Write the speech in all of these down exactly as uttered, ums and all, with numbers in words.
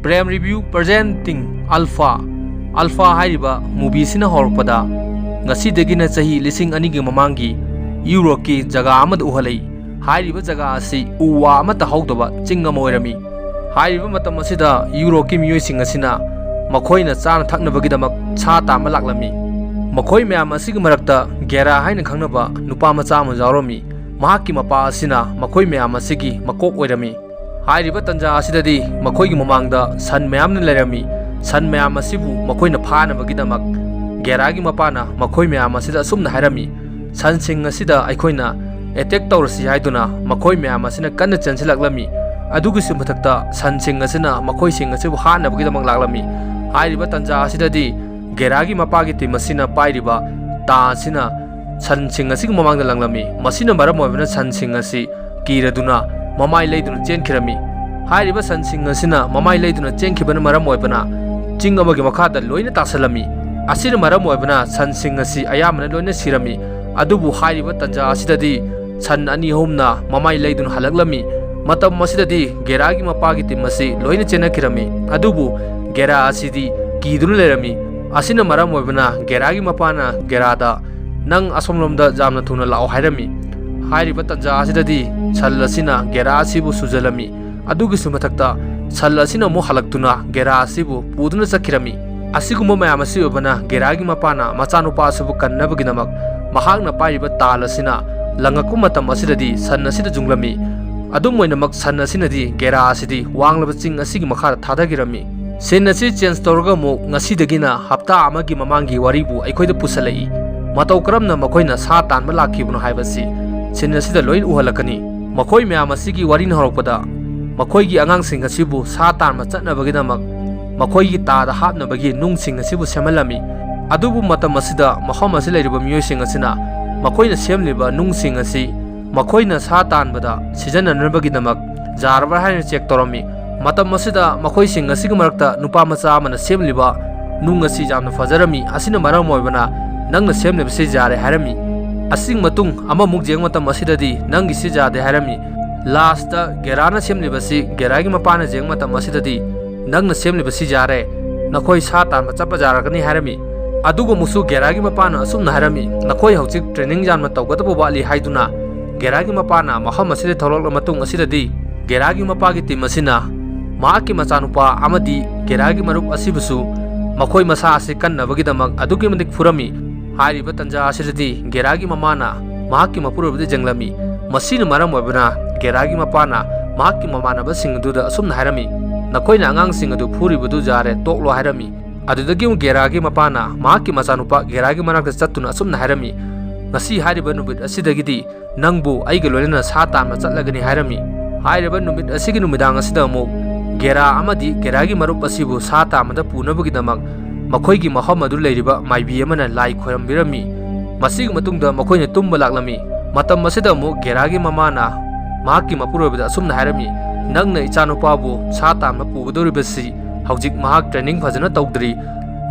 Prem Review presenting Alpha꯫ Alpha ꯍꯥꯏꯔꯤꯕ movieꯁꯤꯅ ꯍꯧꯔꯛꯄꯗ ꯉꯁꯤꯗꯒꯤꯅ ꯆꯍꯤ ꯂꯤꯁꯤꯡ ꯑꯅꯤꯒꯤ ꯃꯃꯥꯡꯒꯤ ꯌꯨꯔꯣꯞꯀꯤ ꯖꯒꯥ ꯑꯃꯗ ꯎꯍꯜꯂꯛꯏ꯫ ꯍꯥꯏꯔꯤꯕ ꯖꯒꯥ ꯑꯁꯤ ꯎ ꯋꯥ ꯑꯃꯠꯇ ꯍꯧꯗꯕ ꯆꯤꯡ ꯑꯃ ꯑꯣꯏꯔꯝꯃꯤ꯫ ꯍꯥꯏꯔꯤꯕ ꯃꯇꯝ ꯑꯁꯤꯗ ꯌꯨꯔꯣꯞꯀꯤ ꯃꯤꯑꯣꯏꯁꯤꯡ ꯑꯁꯤꯅ ꯃꯈꯣꯏꯅ ꯆꯥꯅ ꯊꯛꯅꯕꯒꯤꯗꯃꯛ ꯁꯥ ꯇꯥꯟꯕ ꯂꯥꯛꯂꯝꯃꯤ꯫ ꯃꯈꯣꯏ ꯃꯌꯥꯝ ꯑꯁꯤꯒꯤ ꯃꯔꯛꯇ ꯒꯦꯔꯥ ꯍꯥꯏꯅ ꯈꯪꯅꯕ ꯅꯨꯄꯥ ꯃꯆꯥ ꯑꯃ ꯌꯥꯎꯔꯝꯃꯤ꯫ ꯃꯍꯥꯛꯀꯤ ꯃꯄꯥ ꯑꯁꯤꯅ ꯃꯈꯣꯏ ꯃꯌꯥꯝ ꯑꯁꯤꯒꯤ ꯃꯀꯣꯛ ꯑꯣꯏꯔꯝꯃꯤ꯫ ꯍꯥꯏꯔꯤꯕ ꯇꯟꯖꯥ ꯑꯁꯤꯗꯗꯤ ꯃꯈꯣꯏꯒꯤ ꯃꯃꯥꯡꯗ ꯁꯟ ꯃꯌꯥꯝꯅ ꯂꯩꯔꯝꯃꯤ꯫ ꯁꯟ ꯃꯌꯥꯝ ꯑꯁꯤꯕꯨ ꯃꯈꯣꯏꯅ ꯐꯥꯅꯕꯒꯤꯗꯃꯛ ꯒꯦꯔꯥꯒꯤ ꯃꯄꯥꯅ ꯃꯈꯣꯏ ꯃꯌꯥꯝ ꯑꯁꯤꯗ ꯑꯁꯨꯝꯅ ꯍꯥꯏꯔꯝꯃꯤ, "ꯁꯟꯁꯤꯡ ꯑꯁꯤꯗ ꯑꯩꯈꯣꯏꯅ attack ꯇꯧꯔꯁꯤ" ꯍꯥꯏꯗꯨꯅ ꯃꯈꯣꯏ ꯃꯌꯥꯝ ꯑꯁꯤꯅ ꯀꯟꯅ ꯆꯦꯟꯁꯤꯜꯂꯛꯂꯝꯃꯤ꯫ ꯑꯗꯨꯒꯤꯁꯨ ꯃꯊꯛꯇ ꯁꯟꯁꯤꯡ ꯑꯁꯤꯅ ꯃꯈꯣꯏꯁꯤꯡ ꯑꯁꯤꯕꯨ ꯍꯥꯠꯅꯕꯒꯤꯗꯃꯛ ꯂꯥꯛꯂꯝꯃꯤ꯫ ꯍꯥꯏꯔꯤꯕ ꯇꯟꯖꯥ ꯑꯁꯤꯗꯗꯤ ꯒꯦꯔꯥꯒꯤ ꯃꯄꯥꯒꯤ team ꯑꯁꯤꯅ ꯄꯥꯏꯔꯤꯕ ꯇꯥ ꯑꯁꯤꯅ ꯁꯟꯁꯤꯡ ꯑꯁꯤꯒꯤ ꯃꯃꯥꯡꯗ ꯂꯪꯂꯝꯃꯤ꯫ ꯃꯁꯤꯅ ꯃꯔꯝ ꯑꯣꯏꯕꯅ ꯁꯟꯁꯤꯡ ꯑꯁꯤ ꯀꯤꯔꯗꯨꯅ ꯃꯃꯥꯏ ꯂꯩꯗꯨꯅ ꯆꯦꯟꯈꯤꯔꯝꯃꯤ꯫ ꯍꯥꯏꯔꯤꯕ ꯁꯟꯁꯤꯡ ꯑꯁꯤꯅ ꯃꯃꯥꯏ ꯂꯩꯗꯨꯅ ꯆꯦꯟꯈꯤꯕꯅ ꯃꯔꯝ ꯑꯣꯏꯕꯅ ꯆꯤꯡ ꯑꯃꯒꯤ ꯃꯈꯥꯗ ꯂꯣꯏꯅ ꯇꯥꯁꯜꯂꯝꯃꯤ꯫ ꯑꯁꯤꯅ ꯃꯔꯝ ꯑꯣꯏꯕꯅ ꯁꯟꯁꯤꯡ ꯑꯁꯤ ꯑꯌꯥꯝꯕꯅ ꯂꯣꯏꯅ ꯁꯤꯔꯝꯃꯤ꯫ ꯑꯗꯨꯕꯨ ꯍꯥꯏꯔꯤꯕ ꯇꯟꯖꯥ ꯑꯁꯤꯗꯗꯤ ꯁꯟ ꯑꯅꯤ ꯑꯍꯨꯝꯅ ꯃꯃꯥꯏ ꯂꯩꯗꯨꯅ ꯍꯜꯂꯛꯂꯝꯃꯤ꯫ ꯃꯇꯝ ꯑꯁꯤꯗꯗꯤ ꯒꯦꯔꯥꯒꯤ ꯃꯄꯥꯒꯤ team ꯑꯁꯤ ꯂꯣꯏꯅ ꯆꯦꯟꯅꯈꯤꯔꯝꯃꯤ꯫ ꯑꯗꯨꯕꯨ ꯒꯦꯔꯥ ꯑꯁꯤꯗꯤ ꯀꯤꯗꯨꯅ ꯂꯩꯔꯝꯃꯤ꯫ ꯑꯁꯤꯅ ꯃꯔꯝ ꯑꯣꯏꯕꯅ ꯒꯦꯔꯥꯒꯤ ꯃꯄꯥꯅ ꯒꯦꯔꯥꯗ, "ꯅꯪ ꯑꯁꯣꯝꯂꯣꯝꯗ ꯌꯥꯝꯅ ꯊꯨꯅ ꯂꯥꯛꯑꯣ" ꯍꯥꯏꯔꯝꯃꯤ꯫ ꯍꯥꯏꯔꯤꯕ ꯇꯟꯖꯥ ꯑꯁꯤꯗꯗꯤ ꯁꯟ ꯑꯁꯤꯅ ꯒꯦꯔꯥ ꯑꯁꯤꯕꯨ ꯁꯨꯖꯜꯂꯝꯃꯤ꯫ ꯑꯗꯨꯒꯤꯁꯨ ꯃꯊꯛꯇ ꯁꯟ ꯑꯁꯤꯅ ꯑꯃꯨꯛ ꯍꯜꯂꯛꯇꯨꯅ ꯒꯦꯔꯥ ꯑꯁꯤꯕꯨ ꯄꯨꯗꯨꯅ ꯆꯠꯈꯤꯔꯝꯃꯤ꯫ ꯑꯁꯤꯒꯨꯝꯕ ꯃꯌꯥꯝ ꯑꯁꯤ ꯑꯣꯏꯕꯅ ꯒꯦꯔꯥꯒꯤ ꯃꯄꯥꯅ ꯃꯆꯥꯅꯨꯄꯥ ꯑꯁꯤꯕꯨ ꯀꯟꯅꯕꯒꯤꯗꯃꯛ ꯃꯍꯥꯛꯅ ꯄꯥꯏꯔꯤꯕ ꯇꯥꯜ ꯑꯁꯤꯅ ꯂꯪꯉꯛꯄ ꯃꯇꯝ ꯑꯁꯤꯗꯗꯤ ꯁꯟ ꯑꯁꯤꯗ ꯌꯨꯡꯂꯝꯃꯤ꯫ ꯑꯗꯨꯝ ꯑꯣꯏꯅꯃꯛ ꯁꯟ ꯑꯁꯤꯅꯗꯤ ꯒꯦꯔꯥ ꯑꯁꯤꯗꯤ ꯋꯥꯡꯂꯕ ꯆꯤꯡ ꯑꯁꯤꯒꯤ ꯃꯈꯥꯗ ꯊꯥꯗꯈꯤꯔꯝꯃꯤ꯫ Scene ꯑꯁꯤ change ꯇꯧꯔꯒ ꯑꯃꯨꯛ ꯉꯁꯤꯗꯒꯤꯅ ꯍꯞꯇꯥ ꯑꯃꯒꯤ ꯃꯃꯥꯡꯒꯤ ꯋꯥꯔꯤꯕꯨ ꯑꯩꯈꯣꯏꯗ ꯄꯨꯁꯜꯂꯛꯏ꯫ ꯃꯇꯧ ꯀꯔꯝꯅ ꯃꯈꯣꯏꯅ ꯁꯥ ꯇꯥꯟꯕ ꯂꯥꯛꯈꯤꯕꯅꯣ ꯍꯥꯏꯕꯁꯤ scene ꯑꯁꯤꯗ ꯂꯣꯏꯅ ꯎꯍꯜꯂꯛꯀꯅꯤ꯫ ꯃꯈꯣꯏ ꯃꯌꯥꯝ ꯑꯁꯤꯒꯤ ꯋꯥꯔꯤꯅ ꯍꯧꯔꯛꯄꯗ ꯃꯈꯣꯏꯒꯤ ꯑꯉꯥꯡꯁꯤꯡ ꯑꯁꯤꯕꯨ ꯁꯥ ꯇꯥꯟꯕ ꯆꯠꯅꯕꯒꯤꯗꯃꯛ ꯃꯈꯣꯏꯒꯤ ꯇꯥꯗ ꯍꯥꯞꯅꯕꯒꯤ ꯅꯨꯡꯁꯤꯡ ꯑꯁꯤꯕꯨ ꯁꯦꯝꯍꯜꯂꯝꯃꯤ꯫ ꯑꯗꯨꯕꯨ ꯃꯇꯝ ꯑꯁꯤꯗ ꯃꯐꯝ ꯑꯁꯤ ꯂꯩꯔꯤꯕ ꯃꯤꯑꯣꯏꯁꯤꯡ ꯑꯁꯤꯅ ꯃꯈꯣꯏꯅ ꯁꯦꯝꯂꯤꯕ ꯅꯨꯡꯁꯤꯡ ꯑꯁꯤ ꯃꯈꯣꯏꯅ ꯁꯥ ꯇꯥꯟꯕꯗ ꯁꯤꯖꯤꯟꯅꯅꯕꯒꯤꯗꯃꯛ ꯌꯥꯔꯕ꯭ꯔꯥ ꯍꯥꯏꯅ check ꯇꯧꯔꯝꯃꯤ꯫ ꯃꯇꯝ ꯑꯁꯤꯗ ꯃꯈꯣꯏꯁꯤꯡ ꯑꯁꯤꯒꯤ ꯃꯔꯛꯇ ꯅꯨꯄꯥ ꯃꯆꯥ ꯑꯃꯅ ꯁꯦꯝꯂꯤꯕ ꯅꯨꯡ ꯑꯁꯤ ꯌꯥꯝꯅ ꯐꯖꯔꯝꯃꯤ꯫ ꯑꯁꯤꯅ ꯃꯔꯝ ꯑꯣꯏꯕꯅ ꯅꯪꯅ ꯁꯦꯝꯂꯤꯕꯁꯤ ꯌꯥꯔꯦ ꯍꯥꯏꯔꯝꯃꯤ꯫ ꯑꯁꯤꯒꯤ ꯃꯇꯨꯡ ꯑꯃꯃꯨꯛ ꯌꯦꯡꯕ ꯃꯇꯝ ꯑꯁꯤꯗꯗꯤ ꯅꯪꯒꯤꯁꯤ ꯌꯥꯗꯦ ꯍꯥꯏꯔꯝꯃꯤ꯫ Last ꯒꯦꯔꯥꯅ ꯁꯦꯝꯂꯤꯕꯁꯤ ꯒꯦꯔꯥꯒꯤ ꯃꯄꯥꯅ ꯌꯦꯡꯕ ꯃꯇꯝ ꯑꯁꯤꯗꯗꯤ "ꯅꯪꯅ ꯁꯦꯝꯂꯤꯕꯁꯤ ꯌꯥꯔꯦ, ꯅꯈꯣꯏ ꯁꯥ ꯇꯥꯟꯕ ꯆꯠꯄ ꯌꯥꯔꯒꯅꯤ" ꯍꯥꯏꯔꯝꯃꯤ꯫ ꯑꯗꯨꯒ ꯑꯃꯨꯛꯁꯨ ꯒꯦꯔꯥꯒꯤ ꯃꯄꯥꯅ ꯑꯁꯨꯝꯅ ꯍꯥꯏꯔꯝꯃꯤ, "ꯅꯈꯣꯏ ꯍꯧꯖꯤꯛ training ꯌꯥꯝꯅ ꯇꯧꯒꯗꯕ ꯋꯥꯠꯂꯤ" ꯍꯥꯏꯗꯨꯅ ꯒꯦꯔꯥꯒꯤ ꯃꯄꯥꯅ ꯃꯐꯝ ꯑꯁꯤꯗ ꯊꯣꯛꯂꯛꯂꯕ ꯃꯇꯨꯡ ꯑꯁꯤꯗꯗꯤ, ꯒꯦꯔꯥꯒꯤ ꯃꯄꯥꯒꯤ team ꯑꯁꯤꯅ ꯃꯍꯥꯛꯀꯤ ꯃꯆꯥꯅꯨꯄꯥ ꯑꯃꯗꯤ ꯒꯦꯔꯥꯒꯤ ꯃꯔꯨꯞ ꯑꯁꯤꯕꯨꯁꯨ ꯃꯈꯣꯏ ꯃꯁꯥ ꯑꯁꯤ ꯀꯟꯅꯕꯒꯤꯗꯃꯛ ꯑꯗꯨꯛꯀꯤ ꯃꯇꯤꯛ ꯐꯨꯔꯝꯃꯤ꯫ ꯍꯥꯏꯔꯤꯕ ꯇꯟꯖꯥ ꯑꯁꯤꯗꯗꯤ ꯒꯦꯔꯥꯒꯤ ꯃꯃꯥꯅ ꯃꯍꯥꯛꯀꯤ ꯃꯄꯨꯔꯣꯏꯕꯗ ꯌꯦꯡꯂꯝꯃꯤ꯫ ꯃꯁꯤꯅ ꯃꯔꯝ ꯑꯣꯏꯕꯅ ꯒꯦꯔꯥꯒꯤ ꯃꯄꯥꯅ ꯃꯍꯥꯛꯀꯤ ꯃꯃꯥꯟꯅꯕꯁꯤꯡ ꯑꯗꯨꯗ ꯑꯁꯨꯝꯅ ꯍꯥꯏꯔꯝꯃꯤ, "ꯅꯈꯣꯏꯅ ꯑꯉꯥꯡꯁꯤꯡ ꯑꯗꯨ ꯐꯨꯔꯤꯕꯗꯨ ꯌꯥꯔꯦ, ꯇꯣꯛꯂꯣ" ꯍꯥꯏꯔꯝꯃꯤ꯫ ꯑꯗꯨꯗꯒꯤ ꯑꯃꯨꯛ ꯒꯦꯔꯥꯒꯤ ꯃꯄꯥꯅ ꯃꯍꯥꯛꯀꯤ ꯃꯆꯥꯅꯨꯄꯥ ꯒꯦꯔꯥꯒꯤ ꯃꯅꯥꯛꯇ ꯆꯠꯇꯨꯅ ꯑꯁꯨꯝꯅ ꯍꯥꯏꯔꯝꯃꯤ, "ꯉꯁꯤ ꯍꯥꯏꯔꯤꯕ ꯅꯨꯃꯤꯠ ꯑꯁꯤꯗꯒꯤꯗꯤ ꯅꯪꯕꯨ ꯑꯩꯒ ꯂꯣꯏꯅꯅ ꯁꯥ ꯇꯥꯟꯕ ꯆꯠꯂꯒꯅꯤ" ꯍꯥꯏꯔꯝꯃꯤ꯫ ꯍꯥꯏꯔꯤꯕ ꯅꯨꯃꯤꯠ ꯑꯁꯤꯒꯤ ꯅꯨꯃꯤꯗꯥꯡ ꯑꯁꯤꯗ ꯑꯃꯨꯛ ꯒꯦꯔꯥ ꯑꯃꯗꯤ ꯒꯦꯔꯥꯒꯤ ꯃꯔꯨꯞ ꯑꯁꯤꯕꯨ ꯁꯥ ꯇꯥꯟꯕꯗ ꯄꯨꯅꯕꯒꯤꯗꯃꯛ ꯃꯈꯣꯏꯒꯤ ꯃꯐꯝ ꯑꯗꯨ ꯂꯩꯔꯤꯕ ꯃꯥꯏꯕꯤ ꯑꯃꯅ ꯂꯥꯏ ꯈꯣꯏꯔꯝꯕꯤꯔꯝꯃꯤ꯫ ꯃꯁꯤꯒꯤ ꯃꯇꯨꯡꯗ ꯃꯈꯣꯏꯅ ꯇꯨꯝꯕ ꯂꯥꯛꯂꯝꯃꯤ꯫ ꯃꯇꯝ ꯑꯁꯤꯗ ꯑꯃꯨꯛ ꯒꯦꯔꯥꯒꯤ ꯃꯃꯥꯅ ꯃꯍꯥꯛꯀꯤ ꯃꯄꯨꯔꯣꯏꯕꯗ ꯑꯁꯨꯝꯅ ꯍꯥꯏꯔꯝꯃꯤ, "ꯅꯪꯅ ꯏꯆꯥꯅꯨꯄꯥꯕꯨ ꯁꯥ ꯇꯥꯟꯕ ꯄꯨꯒꯗꯧꯔꯤꯕꯁꯤ ꯍꯧꯖꯤꯛ ꯃꯍꯥꯛ training ꯐꯖꯅ ꯇꯧꯗ꯭ꯔꯤ꯫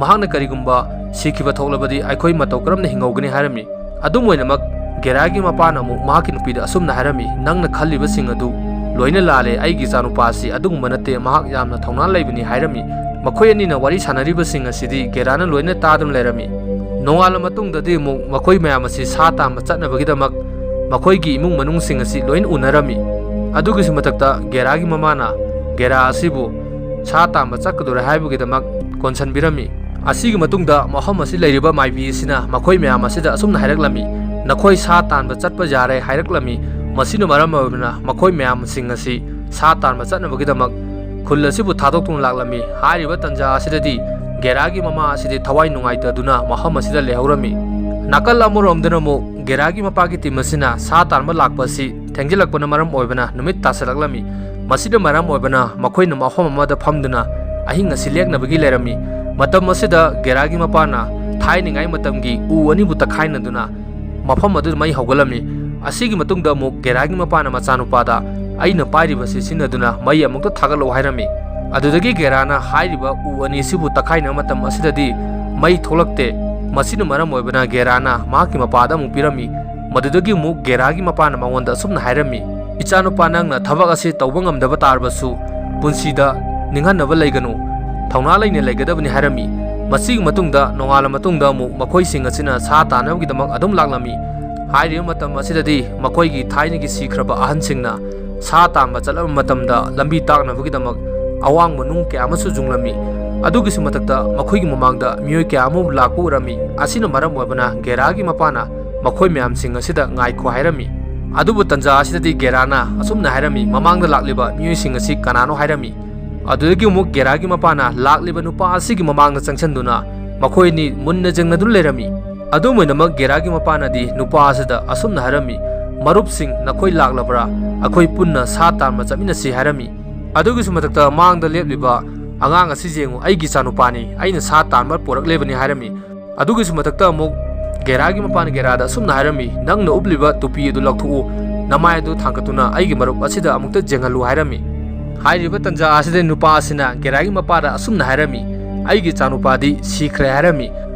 ꯃꯍꯥꯛꯅ ꯀꯔꯤꯒꯨꯝꯕ ꯁꯤꯈꯤꯕ ꯊꯣꯛꯂꯕꯗꯤ ꯑꯩꯈꯣꯏ ꯃꯇꯧ ꯀꯔꯝꯅ ꯍꯤꯡꯍꯧꯒꯅꯤ?" ꯍꯥꯏꯔꯝꯃꯤ꯫ ꯑꯗꯨꯝ ꯑꯣꯏꯅꯃꯛ, ꯒꯦꯔꯥꯒꯤ ꯃꯄꯥꯅ ꯑꯃꯨꯛ ꯃꯍꯥꯛꯀꯤ ꯅꯨꯄꯤꯗ ꯑꯁꯨꯝꯅ ꯍꯥꯏꯔꯝꯃꯤ, "ꯅꯪꯅ ꯈꯜꯂꯤꯕꯁꯤꯡ ꯑꯗꯨ ꯂꯣꯏꯅ ꯂꯥꯜꯂꯦ꯫ ꯑꯩꯒꯤ ꯏꯆꯥꯅꯨꯄꯥ ꯑꯁꯤ ꯑꯗꯨꯒꯨꯝꯕ ꯅꯠꯇꯦ, ꯃꯍꯥꯛ ꯌꯥꯝꯅ ꯊꯧꯅꯥ ꯂꯩꯕꯅꯤ" ꯍꯥꯏꯔꯝꯃꯤ꯫ ꯃꯈꯣꯏ ꯑꯅꯤꯅ ꯋꯥꯔꯤ ꯁꯥꯟꯅꯔꯤꯕꯁꯤꯡ ꯑꯁꯤꯗꯤ ꯒꯦꯔꯥꯅ ꯂꯣꯏꯅ ꯇꯥꯗꯨꯅ ꯂꯩꯔꯝꯃꯤ꯫ ꯅꯣꯡꯉꯥꯜꯂ ꯃꯇꯨꯡꯗꯗꯤ ꯑꯃꯨꯛ ꯃꯈꯣꯏ ꯃꯌꯥꯝ ꯑꯁꯤ ꯁꯥ ꯇꯥꯟꯕ ꯆꯠꯅꯕꯒꯤꯗꯃꯛ ꯃꯈꯣꯏꯒꯤ ꯏꯃꯨꯡ ꯃꯅꯨꯡꯁꯤꯡ ꯑꯁꯤ ꯂꯣꯏꯅ ꯎꯅꯔꯝꯃꯤ꯫ ꯑꯗꯨꯒꯤꯁꯨ ꯃꯊꯛꯇ ꯒꯦꯔꯥꯒꯤ ꯃꯃꯥꯅ ꯒꯦꯔꯥ ꯑꯁꯤꯕꯨ ꯁꯥ ꯇꯥꯟꯕ ꯆꯠꯀꯗꯧꯔꯦ ꯍꯥꯏꯕꯒꯤꯗꯃꯛ ꯀꯣꯟꯁꯤꯟꯕꯤꯔꯝꯃꯤ꯫ ꯑꯁꯤꯒꯤ ꯃꯇꯨꯡꯗ ꯃꯐꯝ ꯑꯁꯤ ꯂꯩꯔꯤꯕ ꯃꯥꯏꯕꯤ ꯑꯁꯤꯅ ꯃꯈꯣꯏ ꯃꯌꯥꯝ ꯑꯁꯤꯗ ꯑꯁꯨꯝꯅ ꯍꯥꯏꯔꯛꯂꯝꯃꯤ, "ꯅꯈꯣꯏ ꯁꯥ ꯇꯥꯟꯕ ꯆꯠꯄ ꯌꯥꯔꯦ" ꯍꯥꯏꯔꯛꯂꯝꯃꯤ꯫ ꯃꯁꯤꯅ ꯃꯔꯝ ꯑꯣꯏꯗꯨꯅ ꯃꯈꯣꯏ ꯃꯌꯥꯝꯁꯤꯡ ꯑꯁꯤ ꯁꯥ ꯇꯥꯟꯕ ꯆꯠꯅꯕꯒꯤꯗꯃꯛ ꯈꯨꯜ ꯑꯁꯤꯕꯨ ꯊꯥꯗꯣꯛꯇꯨꯅ ꯂꯥꯛꯂꯝꯃꯤ꯫ ꯍꯥꯏꯔꯤꯕ ꯇꯟꯖꯥ ꯑꯁꯤꯗꯗꯤ ꯒꯦꯔꯥꯒꯤ ꯃꯃꯥ ꯑꯁꯤꯗꯤ ꯊꯋꯥꯏ ꯅꯨꯡꯉꯥꯏꯇꯗꯨꯅ ꯃꯐꯝ ꯑꯁꯤꯗ ꯂꯩꯍꯧꯔꯝꯃꯤ꯫ ꯅꯥꯀꯜ ꯑꯃꯔꯣꯝꯗꯅ ꯑꯃꯨꯛ ꯒꯦꯔꯥꯒꯤ ꯃꯄꯥꯒꯤ team ꯑꯁꯤꯅ ꯁꯥ ꯇꯥꯟꯕ ꯂꯥꯛꯄ ꯑꯁꯤ ꯊꯦꯡꯖꯤꯜꯂꯛꯄꯅ ꯃꯔꯝ ꯑꯣꯏꯕꯅ ꯅꯨꯃꯤꯠ ꯇꯥꯁꯤꯜꯂꯛꯂꯝꯃꯤ꯫ ꯃꯁꯤꯅ ꯃꯔꯝ ꯑꯣꯏꯕꯅ ꯃꯈꯣꯏꯅ ꯃꯐꯝ ꯑꯃꯗ ꯐꯝꯗꯨꯅ ꯑꯍꯤꯡ ꯑꯁꯤ ꯂꯦꯛꯅꯕꯒꯤ ꯂꯩꯔꯝꯃꯤ꯫ ꯃꯇꯝ ꯑꯁꯤꯗ ꯒꯦꯔꯥꯒꯤ ꯃꯄꯥꯅ ꯊꯥꯏꯅꯉꯥꯏ ꯃꯇꯝꯒꯤ ꯎ ꯑꯅꯤꯕꯨ ꯇꯛꯈꯥꯏꯅꯗꯨꯅ ꯃꯐꯝ ꯑꯗꯨꯗ ꯃꯩ ꯍꯧꯒꯠꯂꯝꯃꯤ꯫ ꯑꯁꯤꯒꯤ ꯃꯇꯨꯡꯗ ꯑꯃꯨꯛ ꯒꯦꯔꯥꯒꯤ ꯃꯄꯥꯅ ꯃꯆꯥꯅꯨꯄꯥꯗ, "ꯑꯩꯅ ꯄꯥꯏꯔꯤꯕꯁꯤ ꯁꯤꯖꯤꯟꯅꯗꯨꯅ ꯃꯩ ꯑꯃꯨꯛꯇ ꯊꯥꯒꯠꯂꯛꯎ" ꯍꯥꯏꯔꯝꯃꯤ꯫ ꯑꯗꯨꯗꯒꯤ ꯒꯦꯔꯥꯅ ꯍꯥꯏꯔꯤꯕ ꯎ ꯑꯅꯤꯁꯤꯕꯨ ꯇꯛꯈꯥꯏꯅꯕ ꯃꯇꯝ ꯑꯁꯤꯗꯗꯤ ꯃꯩ ꯊꯣꯛꯂꯛꯇꯦ꯫ ꯃꯁꯤꯅ ꯃꯔꯝ ꯑꯣꯏꯕꯅ ꯒꯦꯔꯥꯅ ꯃꯍꯥꯛꯀꯤ ꯃꯄꯥꯗ ꯑꯃꯨꯛ ꯄꯤꯔꯝꯃꯤ꯫ ꯃꯗꯨꯗꯒꯤ ꯑꯃꯨꯛ ꯒꯦꯔꯥꯒꯤ ꯃꯄꯥꯅ ꯃꯉꯣꯟꯗ ꯑꯁꯨꯝꯅ ꯍꯥꯏꯔꯝꯃꯤ, "ꯏꯆꯥꯅꯨꯄꯥ, ꯅꯪꯅ ꯊꯕꯛ ꯑꯁꯤ ꯇꯧꯕ ꯉꯝꯗꯕ ꯇꯥꯔꯕꯁꯨ, ꯄꯨꯟꯁꯤꯗ ꯅꯤꯡꯍꯟꯅꯕ ꯂꯩꯒꯅꯨ, ꯊꯧꯅꯥ ꯂꯩꯅ ꯂꯩꯒꯗꯕꯅꯤ" ꯍꯥꯏꯔꯝꯃꯤ꯫ ꯃꯁꯤꯒꯤ ꯃꯇꯨꯡꯗ ꯅꯣꯡꯉꯥꯜꯂ ꯃꯇꯨꯡꯗ ꯑꯃꯨꯛ ꯃꯈꯣꯏꯁꯤꯡ ꯑꯁꯤꯅ ꯁꯥ ꯇꯥꯟꯅꯕꯒꯤꯗꯃꯛ ꯑꯗꯨꯝ ꯂꯥꯛꯂꯝꯃꯤ꯫ ꯍꯥꯏꯔꯤꯕ ꯃꯇꯝ ꯑꯁꯤꯗꯗꯤ ꯃꯈꯣꯏꯒꯤ ꯊꯥꯏꯅꯒꯤ ꯁꯤꯈ꯭ꯔꯕ ꯑꯍꯟꯁꯤꯡꯅ ꯁꯥ ꯇꯥꯟꯕ ꯆꯠꯂꯕ ꯃꯇꯝꯗ ꯂꯝꯕꯤ ꯇꯥꯛꯅꯕꯒꯤꯗꯃꯛ ꯑꯋꯥꯡꯕ ꯅꯨꯡ ꯀꯌꯥ ꯑꯃꯁꯨ ꯌꯨꯡꯂꯝꯃꯤ꯫ ꯑꯗꯨꯒꯤꯁꯨ ꯃꯊꯛꯇ ꯃꯈꯣꯏꯒꯤ ꯃꯃꯥꯡꯗ ꯃꯤꯑꯣꯏ ꯀꯌꯥ ꯑꯃ ꯂꯥꯛꯄ ꯎꯔꯝꯃꯤ꯫ ꯑꯁꯤꯅ ꯃꯔꯝ ꯑꯣꯏꯕꯅ ꯒꯦꯔꯥꯒꯤ ꯃꯄꯥꯅ ꯃꯈꯣꯏ ꯃꯌꯥꯝꯁꯤꯡ ꯑꯁꯤꯗ ꯉꯥꯏꯈꯣ ꯍꯥꯏꯔꯝꯃꯤ꯫ ꯑꯗꯨꯕꯨ ꯇꯟꯖꯥ ꯑꯁꯤꯗꯗꯤ ꯒꯦꯔꯥꯅ ꯑꯁꯨꯝꯅ ꯍꯥꯏꯔꯝꯃꯤ, "ꯃꯃꯥꯡꯗ ꯂꯥꯛꯂꯤꯕ ꯃꯤꯑꯣꯏꯁꯤꯡ ꯑꯁꯤ ꯀꯅꯥꯅꯣ?" ꯍꯥꯏꯔꯝꯃꯤ꯫ ꯑꯗꯨꯗꯒꯤ ꯑꯃꯨꯛ ꯒꯦꯔꯥꯒꯤ ꯃꯄꯥꯅ ꯂꯥꯛꯂꯤꯕ ꯅꯨꯄꯥ ꯑꯁꯤꯒꯤ ꯃꯃꯥꯡꯗ ꯆꯪꯁꯤꯟꯗꯨꯅ ꯃꯈꯣꯏ ꯑꯅꯤ ꯃꯨꯟꯅ ꯌꯦꯡꯅꯗꯨꯅ ꯂꯩꯔꯝꯃꯤ꯫ ꯑꯗꯨꯝ ꯑꯣꯏꯅꯃꯛ ꯒꯦꯔꯥꯒꯤ ꯃꯄꯥꯅꯗꯤ ꯅꯨꯄꯥ ꯑꯁꯤꯗ ꯑꯁꯨꯝꯅ ꯍꯥꯏꯔꯝꯃꯤ, "ꯃꯔꯨꯞꯁꯤꯡ, ꯅꯈꯣꯏ ꯂꯥꯛꯂꯕ꯭ꯔꯥ? ꯑꯩꯈꯣꯏ ꯄꯨꯟꯅ ꯁꯥ ꯇꯥꯟꯕ ꯆꯠꯃꯤꯟꯅꯁꯤ" ꯍꯥꯏꯔꯝꯃꯤ꯫ ꯑꯗꯨꯒꯤꯁꯨ ꯃꯊꯛꯇ ꯃꯥꯡꯗ ꯂꯦꯞꯂꯤꯕ ꯑꯉꯥꯡ ꯑꯁꯤ ꯌꯦꯡꯉꯨ, ꯑꯩꯒꯤ ꯏꯆꯥꯅꯨꯄꯥꯅꯤ, ꯑꯩꯅ ꯁꯥ ꯇꯥꯟꯕ ꯄꯣꯔꯛꯂꯤꯕꯅꯤ ꯍꯥꯏꯔꯝꯃꯤ꯫ ꯑꯗꯨꯒꯤꯁꯨ ꯃꯊꯛꯇ ꯑꯃꯨꯛ ꯒꯦꯔꯥꯒꯤ ꯃꯄꯥꯅ ꯒꯦꯔꯥꯗ ꯑꯁꯨꯝꯅ ꯍꯥꯏꯔꯝꯃꯤ, "ꯅꯪꯅ ꯎꯞꯂꯤꯕ ꯇꯨꯄꯤ ꯑꯗꯨ ꯂꯧꯊꯣꯛꯎ, ꯅꯃꯥꯏ ꯑꯗꯨ ꯊꯥꯡꯒꯠꯇꯨꯅ ꯑꯩꯒꯤ ꯃꯔꯨꯞ ꯑꯁꯤꯗ ꯑꯃꯨꯛꯇ ꯌꯦꯡꯍꯜꯂꯨ" ꯍꯥꯏꯔꯝꯃꯤ꯫ ꯍꯥꯏꯔꯤꯕ ꯇꯟꯖꯥ ꯑꯁꯤꯗ ꯅꯨꯄꯥ ꯑꯁꯤꯅ ꯒꯦꯔꯥꯒꯤ ꯃꯄꯥꯗ ꯑꯁꯨꯝꯅ ꯍꯥꯏꯔꯝꯃꯤ, "ꯑꯩꯒꯤ ꯏꯆꯥꯅꯨꯄꯥꯗꯤ ꯁꯤꯈ꯭ꯔꯦ" ꯍꯥꯏꯔꯝꯃꯤ꯫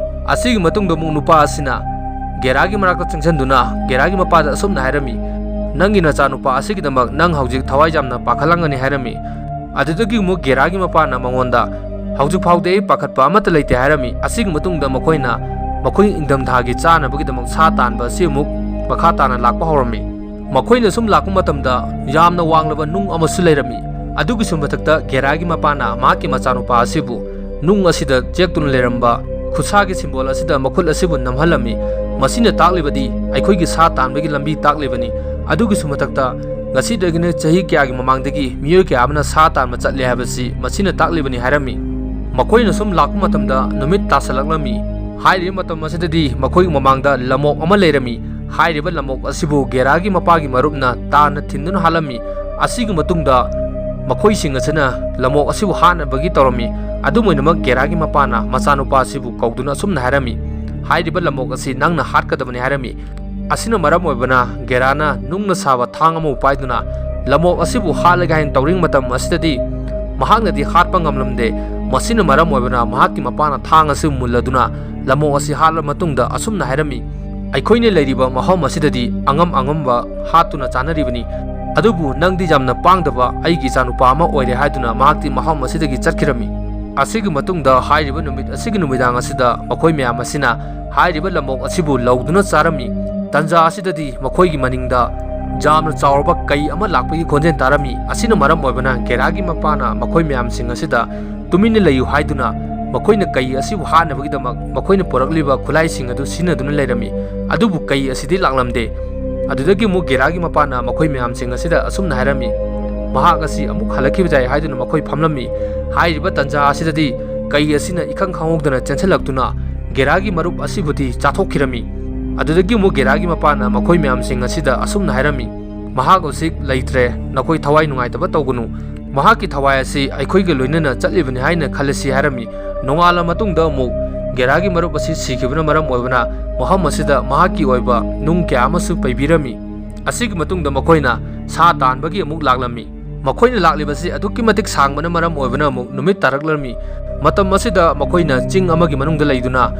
ꯑꯁꯤꯒꯤ ꯃꯇꯨꯡꯗ ꯑꯃꯨꯛ ꯅꯨꯄꯥ ꯑꯁꯤꯅ ꯒꯦꯔꯥꯒꯤ ꯃꯅꯥꯛꯇ ꯆꯪꯁꯤꯟꯗꯨꯅ ꯒꯦꯔꯥꯒꯤ ꯃꯄꯥꯗ ꯑꯁꯨꯝꯅ ꯍꯥꯏꯔꯝꯃꯤ, "ꯅꯪꯒꯤ ꯅꯆꯥꯅꯨꯄꯥ ꯑꯁꯤꯒꯤꯗꯃꯛ ꯅꯪ ꯍꯧꯖꯤꯛ ꯊꯋꯥꯏ ꯌꯥꯝꯅ ꯄꯥꯈꯠꯂꯝꯒꯅꯤ" ꯍꯥꯏꯔꯝꯃꯤ꯫ ꯑꯗꯨꯗꯒꯤ ꯑꯃꯨꯛ ꯒꯦꯔꯥꯒꯤ ꯃꯄꯥꯅ ꯃꯉꯣꯟꯗ, "ꯍꯧꯖꯤꯛ ꯐꯥꯎꯗꯤ ꯑꯩ ꯄꯥꯈꯠꯄ ꯑꯃꯠꯇ ꯂꯩꯇꯦ" ꯍꯥꯏꯔꯝꯃꯤ꯫ ꯑꯁꯤꯒꯤ ꯃꯇꯨꯡꯗ ꯃꯈꯣꯏꯅ ꯃꯈꯣꯏ ꯏꯪꯊꯝꯊꯥꯒꯤ ꯆꯥꯅꯕꯒꯤꯗꯃꯛ ꯁꯥ ꯇꯥꯟꯕ ꯑꯁꯤ ꯑꯃꯨꯛ ꯃꯈꯥ ꯇꯥꯅ ꯂꯥꯛꯄ ꯍꯧꯔꯝꯃꯤ꯫ ꯃꯈꯣꯏꯅ ꯁꯨꯝ ꯂꯥꯛꯄ ꯃꯇꯝꯗ ꯌꯥꯝꯅ ꯋꯥꯡꯂꯕ ꯅꯨꯡ ꯑꯃꯁꯨ ꯂꯩꯔꯝꯃꯤ꯫ ꯑꯗꯨꯒꯤꯁꯨ ꯃꯊꯛꯇ ꯒꯦꯔꯥꯒꯤ ꯃꯄꯥꯅ ꯃꯍꯥꯛꯀꯤ ꯃꯆꯥꯅꯨꯄꯥ ꯑꯁꯤꯕꯨ ꯅꯨꯡ ꯑꯁꯤꯗ ꯆꯦꯛꯇꯨꯅ ꯂꯩꯔꯝꯕ ꯈꯨꯠꯁꯥꯒꯤ ꯁꯤꯝꯕꯣꯜ ꯑꯁꯤꯗ ꯃꯈꯨꯠ ꯑꯁꯤꯕꯨ ꯅꯝꯍꯜꯂꯝꯃꯤ꯫ ꯃꯁꯤꯅ ꯇꯥꯛꯂꯤꯕꯗꯤ ꯑꯩꯈꯣꯏꯒꯤ ꯁꯥ ꯇꯥꯟꯕꯒꯤ ꯂꯝꯕꯤ ꯇꯥꯛꯂꯤꯕꯅꯤ꯫ ꯑꯗꯨꯒꯤꯁꯨ ꯃꯊꯛꯇ ꯉꯁꯤꯗꯒꯤꯅ ꯆꯍꯤ ꯀꯌꯥꯒꯤ ꯃꯃꯥꯡꯗꯒꯤ ꯃꯤꯑꯣꯏ ꯀꯌꯥ ꯑꯃꯅ ꯁꯥ ꯇꯥꯟꯕ ꯆꯠꯂꯦ ꯍꯥꯏꯕꯁꯤ ꯃꯁꯤꯅ ꯇꯥꯛꯂꯤꯕꯅꯤ ꯍꯥꯏꯔꯝꯃꯤ꯫ ꯃꯈꯣꯏꯅ ꯁꯨꯝ ꯂꯥꯛꯄ ꯃꯇꯝꯗ ꯅꯨꯃꯤꯠ ꯇꯥꯁꯜꯂꯛꯂꯝꯃꯤ꯫ ꯍꯥꯏꯔꯤꯕ ꯃꯇꯝ ꯑꯁꯤꯗꯗꯤ ꯃꯈꯣꯏꯒꯤ ꯃꯃꯥꯡꯗ ꯂꯝꯑꯣꯛ ꯑꯃ ꯂꯩꯔꯝꯃꯤ꯫ ꯍꯥꯏꯔꯤꯕ ꯂꯝꯑꯣꯛ ꯑꯁꯤꯕꯨ ꯒꯦꯔꯥꯒꯤ ꯃꯄꯥꯒꯤ ꯃꯔꯨꯞꯅ ꯇꯥꯟꯅ ꯊꯤꯟꯗꯨꯅ ꯍꯥꯠꯂꯝꯃꯤ꯫ ꯑꯁꯤꯒꯤ ꯃꯇꯨꯡꯗ ꯃꯈꯣꯏꯁꯤꯡ ꯑꯁꯤꯅ ꯂꯝꯑꯣꯛ ꯑꯁꯤꯕꯨ ꯍꯥꯠꯅꯕꯒꯤ ꯇꯧꯔꯝꯃꯤ꯫ ꯑꯗꯨꯝ ꯑꯣꯏꯅꯃꯛ ꯒꯦꯔꯥꯒꯤ ꯃꯄꯥꯅ ꯃꯆꯥꯅꯨꯄꯥ ꯑꯁꯤꯕꯨ ꯀꯧꯗꯨꯅ ꯑꯁꯨꯝꯅ ꯍꯥꯏꯔꯝꯃꯤ, "ꯍꯥꯏꯔꯤꯕ ꯂꯝꯑꯣꯛ ꯑꯁꯤ ꯅꯪꯅ ꯍꯥꯠꯀꯗꯕꯅꯤ" ꯍꯥꯏꯔꯝꯃꯤ꯫ ꯑꯁꯤꯅ ꯃꯔꯝ ꯑꯣꯏꯕꯅ ꯒꯦꯔꯥꯅ ꯅꯨꯡꯅ ꯁꯥꯕ ꯊꯥꯡ ꯑꯃꯕꯨ ꯄꯥꯏꯗꯨꯅ ꯂꯝꯑꯣꯛ ꯑꯁꯤꯕꯨ ꯍꯥꯠꯂꯒꯦ ꯍꯥꯏꯅ ꯇꯧꯔꯤꯉꯩ ꯃꯇꯝ ꯑꯁꯤꯗꯗꯤ ꯃꯍꯥꯛꯅꯗꯤ ꯍꯥꯠꯄ ꯉꯝꯂꯝꯗꯦ꯫ ꯃꯁꯤꯅ ꯃꯔꯝ ꯑꯣꯏꯕꯅ ꯃꯍꯥꯛꯀꯤ ꯃꯄꯥꯅ ꯊꯥꯡ ꯑꯁꯤ ꯃꯨꯜꯂꯗꯨꯅ ꯂꯝꯑꯣꯛ ꯑꯁꯤ ꯍꯥꯠꯂ ꯃꯇꯨꯡꯗ ꯑꯁꯨꯝꯅ ꯍꯥꯏꯔꯝꯃꯤ, "ꯑꯩꯈꯣꯏꯅ ꯂꯩꯔꯤꯕ ꯃꯐꯝ ꯑꯁꯤꯗꯗꯤ ꯑꯉꯝ ꯑꯉꯝꯕ ꯍꯥꯠꯇꯨꯅ ꯆꯥꯅꯔꯤꯕꯅꯤ꯫ "ꯑꯗꯨꯕꯨ ꯅꯪꯗꯤ ꯌꯥꯝꯅ ꯄꯥꯡꯗꯕ ꯑꯩꯒꯤ ꯏꯆꯥꯅꯨꯄꯥ ꯑꯃ ꯑꯣꯏꯔꯦ" ꯍꯥꯏꯗꯨꯅ ꯃꯍꯥꯛꯇꯤ ꯃꯐꯝ ꯑꯁꯤꯗꯒꯤ ꯆꯠꯈꯤꯔꯝꯃꯤ꯫ ꯑꯁꯤꯒꯤ ꯃꯇꯨꯡꯗ ꯍꯥꯏꯔꯤꯕ ꯅꯨꯃꯤꯠ ꯑꯁꯤꯒꯤ ꯅꯨꯃꯤꯗꯥꯡ ꯑꯁꯤꯗ ꯃꯈꯣꯏ ꯃꯌꯥꯝ ꯑꯁꯤꯅ ꯍꯥꯏꯔꯤꯕ ꯂꯝꯑꯣꯛ ꯑꯁꯤꯕꯨ ꯂꯧꯗꯨꯅ ꯆꯥꯔꯝꯃꯤ꯫ ꯇꯟꯖꯥ ꯑꯁꯤꯗꯗꯤ ꯃꯈꯣꯏꯒꯤ ꯃꯅꯤꯡꯗ ꯌꯥꯝꯅ ꯆꯥꯎꯔꯕ ꯀꯩ ꯑꯃ ꯂꯥꯛꯄꯒꯤ ꯈꯣꯟꯖꯦꯜ ꯇꯥꯔꯝꯃꯤ꯫ ꯑꯁꯤꯅ ꯃꯔꯝ ꯑꯣꯏꯕꯅ ꯒꯦꯔꯥꯒꯤ ꯃꯄꯥꯅ ꯃꯈꯣꯏ ꯃꯌꯥꯝꯁꯤꯡ ꯑꯁꯤꯗ ꯇꯨꯃꯤꯟꯅ ꯂꯩꯌꯨ ꯍꯥꯏꯗꯨꯅ ꯃꯈꯣꯏꯅ ꯀꯩ ꯑꯁꯤꯕꯨ ꯍꯥꯠꯅꯕꯒꯤꯗꯃꯛ ꯃꯈꯣꯏꯅ ꯄꯨꯔꯛꯂꯤꯕ ꯈꯨꯠꯂꯥꯏꯁꯤꯡ ꯑꯗꯨ ꯁꯤꯖꯤꯟꯅꯗꯨꯅ ꯂꯩꯔꯝꯃꯤ꯫ ꯑꯗꯨꯕꯨ ꯀꯩ ꯑꯁꯤꯗꯤ ꯂꯥꯛꯂꯝꯗꯦ꯫ ꯑꯗꯨꯗꯒꯤ ꯑꯃꯨꯛ ꯒꯦꯔꯥꯒꯤ ꯃꯄꯥꯅ ꯃꯈꯣꯏ ꯃꯌꯥꯝꯁꯤꯡ ꯑꯁꯤꯗ ꯑꯁꯨꯝꯅ ꯍꯥꯏꯔꯝꯃꯤ, "ꯃꯍꯥꯛ ꯑꯁꯤ ꯑꯃꯨꯛ ꯍꯜꯂꯛꯈꯤꯕ ꯌꯥꯏ" ꯍꯥꯏꯗꯨꯅ ꯃꯈꯣꯏ ꯐꯝꯂꯝꯃꯤ꯫ ꯍꯥꯏꯔꯤꯕ ꯇꯟꯖꯥ ꯑꯁꯤꯗꯗꯤ ꯀꯩ ꯑꯁꯤꯅ ꯏꯈꯪ ꯈꯪꯍꯧꯗꯅ ꯆꯦꯟꯁꯤꯜꯂꯛꯇꯨꯅ ꯒꯦꯔꯥꯒꯤ ꯃꯔꯨꯞ ꯑꯁꯤꯕꯨꯗꯤ ꯆꯥꯊꯣꯛꯈꯤꯔꯝꯃꯤ꯫ ꯑꯗꯨꯗꯒꯤ ꯑꯃꯨꯛ ꯒꯦꯔꯥꯒꯤ ꯃꯄꯥꯅ ꯃꯈꯣꯏ ꯃꯌꯥꯝꯁꯤꯡ ꯑꯁꯤꯗ ꯑꯁꯨꯝꯅ ꯍꯥꯏꯔꯝꯃꯤ, "ꯃꯍꯥꯛ ꯍꯧꯖꯤꯛ ꯂꯩꯇ꯭ꯔꯦ, ꯅꯈꯣꯏ ꯊꯋꯥꯏ ꯅꯨꯡꯉꯥꯏꯇꯕ ꯇꯧꯒꯅꯨ꯫ ꯃꯍꯥꯛꯀꯤ ꯊꯋꯥꯏ ꯑꯁꯤ ꯑꯩꯈꯣꯏꯒ ꯂꯣꯏꯅꯅ ꯆꯠꯂꯤꯕꯅꯤ ꯍꯥꯏꯅ ꯈꯜꯂꯁꯤ" ꯍꯥꯏꯔꯝꯃꯤ꯫ ꯅꯣꯡꯉꯥꯜꯂ ꯃꯇꯨꯡꯗ ꯑꯃꯨꯛ ꯒꯦꯔꯥꯒꯤ ꯃꯔꯨꯞ ꯑꯁꯤ ꯁꯤꯈꯤꯕꯅ ꯃꯔꯝ ꯑꯣꯏꯕꯅ ꯃꯐꯝ ꯑꯁꯤꯗ ꯃꯍꯥꯛꯀꯤ ꯑꯣꯏꯕ ꯅꯨꯡ ꯀꯌꯥ ꯑꯃꯁꯨ ꯄꯩꯕꯤꯔꯝꯃꯤ꯫ ꯑꯁꯤꯒꯤ ꯃꯇꯨꯡꯗ ꯃꯈꯣꯏꯅ ꯁꯥ ꯇꯥꯟꯕꯒꯤ ꯑꯃꯨꯛ ꯂꯥꯛꯂꯝꯃꯤ꯫ ꯃꯈꯣꯏꯅ ꯂꯥꯛꯂꯤꯕꯁꯤ ꯑꯗꯨꯛꯀꯤ ꯃꯇꯤꯛ ꯁꯥꯡꯕꯅ ꯃꯔꯝ ꯑꯣꯏꯕꯅ ꯑꯃꯨꯛ ꯅꯨꯃꯤꯠ ꯇꯥꯔꯛꯂꯝꯃꯤ꯫ ꯃꯇꯝ ꯑꯁꯤꯗ ꯃꯈꯣꯏꯅ ꯆꯤꯡ ꯑꯃꯒꯤ ꯃꯅꯨꯡꯗ ꯂꯩꯗꯨꯅ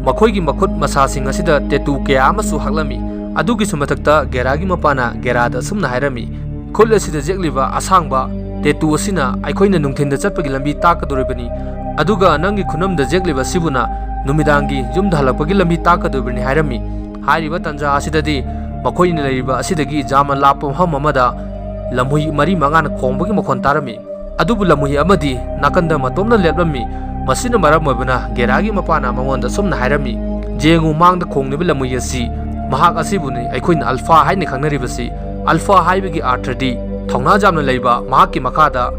ꯃꯈꯣꯏꯒꯤ ꯃꯈꯨꯠ ꯃꯁꯥꯁꯤꯡ ꯑꯁꯤꯗ ꯇꯦꯇꯨ ꯀꯌꯥ ꯑꯃꯁꯨ ꯍꯛꯂꯝꯃꯤ꯫ ꯑꯗꯨꯒꯤꯁꯨ ꯃꯊꯛꯇ ꯒꯦꯔꯥꯒꯤ ꯃꯄꯥꯅ ꯒꯦꯔꯥꯗ ꯑꯁꯨꯝꯅ ꯍꯥꯏꯔꯝꯃꯤ, "ꯈꯨꯠ ꯑꯁꯤꯗ ꯌꯦꯛꯂꯤꯕ ꯑꯁꯥꯡꯕ ꯇꯦꯇꯨ ꯑꯁꯤꯅ ꯑꯩꯈꯣꯏꯅ ꯅꯨꯡꯊꯤꯟꯗ ꯆꯠꯄꯒꯤ ꯂꯝꯕꯤ ꯇꯥꯛꯀꯗꯧꯔꯤꯕꯅꯤ, ꯑꯗꯨꯒ ꯅꯪꯒꯤ ꯈꯨꯅꯝꯗ ꯌꯦꯛꯂꯤꯕ ꯑꯁꯤꯕꯨꯅ ꯅꯨꯃꯤꯗꯥꯡꯒꯤ ꯌꯨꯝꯗ ꯍꯜꯂꯛꯄꯒꯤ ꯂꯝꯕꯤ ꯇꯥꯛꯀꯗꯧꯔꯤꯕꯅꯤ" ꯍꯥꯏꯔꯝꯃꯤ꯫ ꯍꯥꯏꯔꯤꯕ ꯇꯟꯖꯥ ꯑꯁꯤꯗꯗꯤ ꯃꯈꯣꯏꯅ ꯂꯩꯔꯤꯕ ꯑꯁꯤꯗꯒꯤ ꯌꯥꯝꯅ ꯂꯥꯞꯄ ꯃꯐꯝ ꯑꯃꯗ ꯂꯝꯍꯨꯏ ꯃꯔꯤ ꯃꯉꯥꯅ ꯈꯣꯡꯕꯒꯤ ꯃꯈꯣꯟ ꯇꯥꯔꯝꯃꯤ꯫ ꯑꯗꯨꯕꯨ ꯂꯝꯍꯨꯏ ꯑꯃꯗꯤ ꯅꯥꯀꯟꯗ ꯃꯇꯣꯝꯅ ꯂꯦꯞꯂꯝꯃꯤ꯫ ꯃꯁꯤꯅ ꯃꯔꯝ ꯑꯣꯏꯕꯅ ꯒꯦꯔꯥꯒꯤ ꯃꯄꯥꯅ ꯃꯉꯣꯟꯗ ꯑꯁꯨꯝꯅ ꯍꯥꯏꯔꯝꯃꯤ, "ꯌꯦꯡꯉꯨ, ꯃꯥꯡꯗ ꯈꯣꯡꯂꯤꯕ ꯂꯝꯍꯨꯏ ꯑꯁꯤ ꯃꯍꯥꯛ ꯑꯁꯤꯕꯨꯅꯤ ꯑꯩꯈꯣꯏꯅ ꯑꯜꯐꯥ ꯍꯥꯏꯅ ꯈꯪꯅꯔꯤꯕꯁꯤ꯫ ꯑꯜꯐꯥ ꯍꯥꯏꯕꯒꯤ ꯑꯥꯔꯊꯗꯤ ꯊꯧꯅꯥ ꯌꯥꯝꯅ ꯂꯩꯕ, ꯃꯍꯥꯛꯀꯤ ꯃꯈꯥꯗ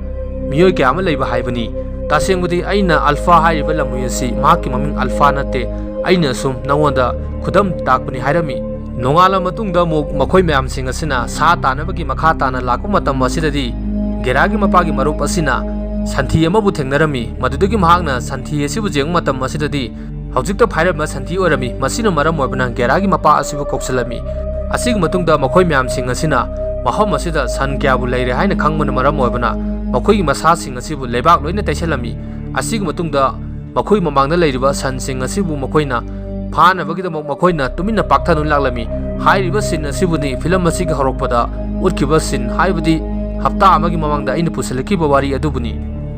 ꯃꯤꯑꯣꯏ ꯀꯌꯥ ꯑꯃ ꯂꯩꯕ ꯍꯥꯏꯕꯅꯤ꯫ ꯇꯁꯦꯡꯕꯗꯤ ꯑꯩꯅ ꯑꯜꯐꯥ ꯍꯥꯏꯔꯤꯕ ꯂꯝꯍꯨꯏ ꯑꯁꯤ ꯃꯍꯥꯛꯀꯤ ꯃꯃꯤꯡ ꯑꯜꯐꯥ ꯅꯠꯇꯦ, ꯑꯩꯅ ꯁꯨꯝ ꯅꯉꯣꯟꯗ ꯈꯨꯗꯝ ꯇꯥꯛꯄꯅꯤ" ꯍꯥꯏꯔꯝꯃꯤ꯫ ꯅꯣꯡꯉꯥꯜꯂ ꯃꯇꯨꯡꯗ ꯑꯃꯨꯛ ꯃꯈꯣꯏ ꯃꯌꯥꯝꯁꯤꯡ ꯑꯁꯤꯅ ꯁꯥ ꯇꯥꯟꯅꯕꯒꯤ ꯃꯈꯥ ꯇꯥꯅ ꯂꯥꯛꯄ ꯃꯇꯝ ꯑꯁꯤꯗꯗꯤ ꯒꯦꯔꯥꯒꯤ ꯃꯄꯥꯒꯤ ꯃꯔꯨꯞ ꯑꯁꯤꯅ ꯁꯟꯊꯤ ꯑꯃꯕꯨ ꯊꯦꯡꯅꯔꯝꯃꯤ꯫ ꯃꯗꯨꯗꯒꯤ ꯃꯍꯥꯛꯅ ꯁꯟꯊꯤ ꯑꯁꯤꯕꯨ ꯌꯦꯡꯕ ꯃꯇꯝ ꯑꯁꯤꯗꯗꯤ ꯍꯧꯖꯤꯛꯇ ꯐꯥꯏꯔꯝꯕ ꯁꯟꯊꯤ ꯑꯣꯏꯔꯝꯃꯤ꯫ ꯃꯁꯤꯅ ꯃꯔꯝ ꯑꯣꯏꯕꯅ ꯒꯦꯔꯥꯒꯤ ꯃꯄꯥ ꯑꯁꯤꯕꯨ ꯀꯧꯁꯤꯜꯂꯝꯃꯤ꯫ ꯑꯁꯤꯒꯤ ꯃꯇꯨꯡꯗ ꯃꯈꯣꯏ ꯃꯌꯥꯝꯁꯤꯡ ꯑꯁꯤꯅ ꯃꯐꯝ ꯑꯁꯤꯗ ꯁꯟ ꯀꯌꯥꯕꯨ ꯂꯩꯔꯦ ꯍꯥꯏꯅ ꯈꯪꯕꯅ ꯃꯔꯝ ꯑꯣꯏꯕꯅ ꯃꯈꯣꯏꯒꯤ ꯃꯁꯥꯁꯤꯡ ꯑꯁꯤꯕꯨ ꯂꯩꯕꯥꯛ ꯂꯣꯏꯅ ꯇꯩꯁꯜꯂꯝꯃꯤ꯫ ꯑꯁꯤꯒꯤ ꯃꯇꯨꯡꯗ ꯃꯈꯣꯏ ꯃꯃꯥꯡꯗ ꯂꯩꯔꯤꯕ ꯁꯟꯁꯤꯡ ꯑꯁꯤꯕꯨ ꯃꯈꯣꯏꯅ ꯐꯥꯅꯕꯒꯤꯗꯃꯛ ꯃꯈꯣꯏꯅ ꯇꯨꯃꯤꯟꯅ ꯄꯥꯛꯊꯗꯨꯅ ꯂꯥꯛꯂꯝꯃꯤ꯫ ꯍꯥꯏꯔꯤꯕ ꯁꯤꯟ ꯑꯁꯤꯕꯨꯗꯤ ꯐꯤꯂꯝ ꯑꯁꯤꯒꯤ ꯍꯧꯔꯛꯄꯗ ꯎꯠꯈꯤꯕ ꯁꯤꯟ, ꯍꯥꯏꯕꯗꯤ ꯍꯞꯇꯥ ꯑꯃꯒꯤ ꯃꯃꯥꯡꯗ ꯑꯩꯅ ꯄꯨꯁꯤꯜꯂꯛꯈꯤꯕ ꯋꯥꯔꯤ ꯑꯗꯨꯕꯨꯅꯤ꯫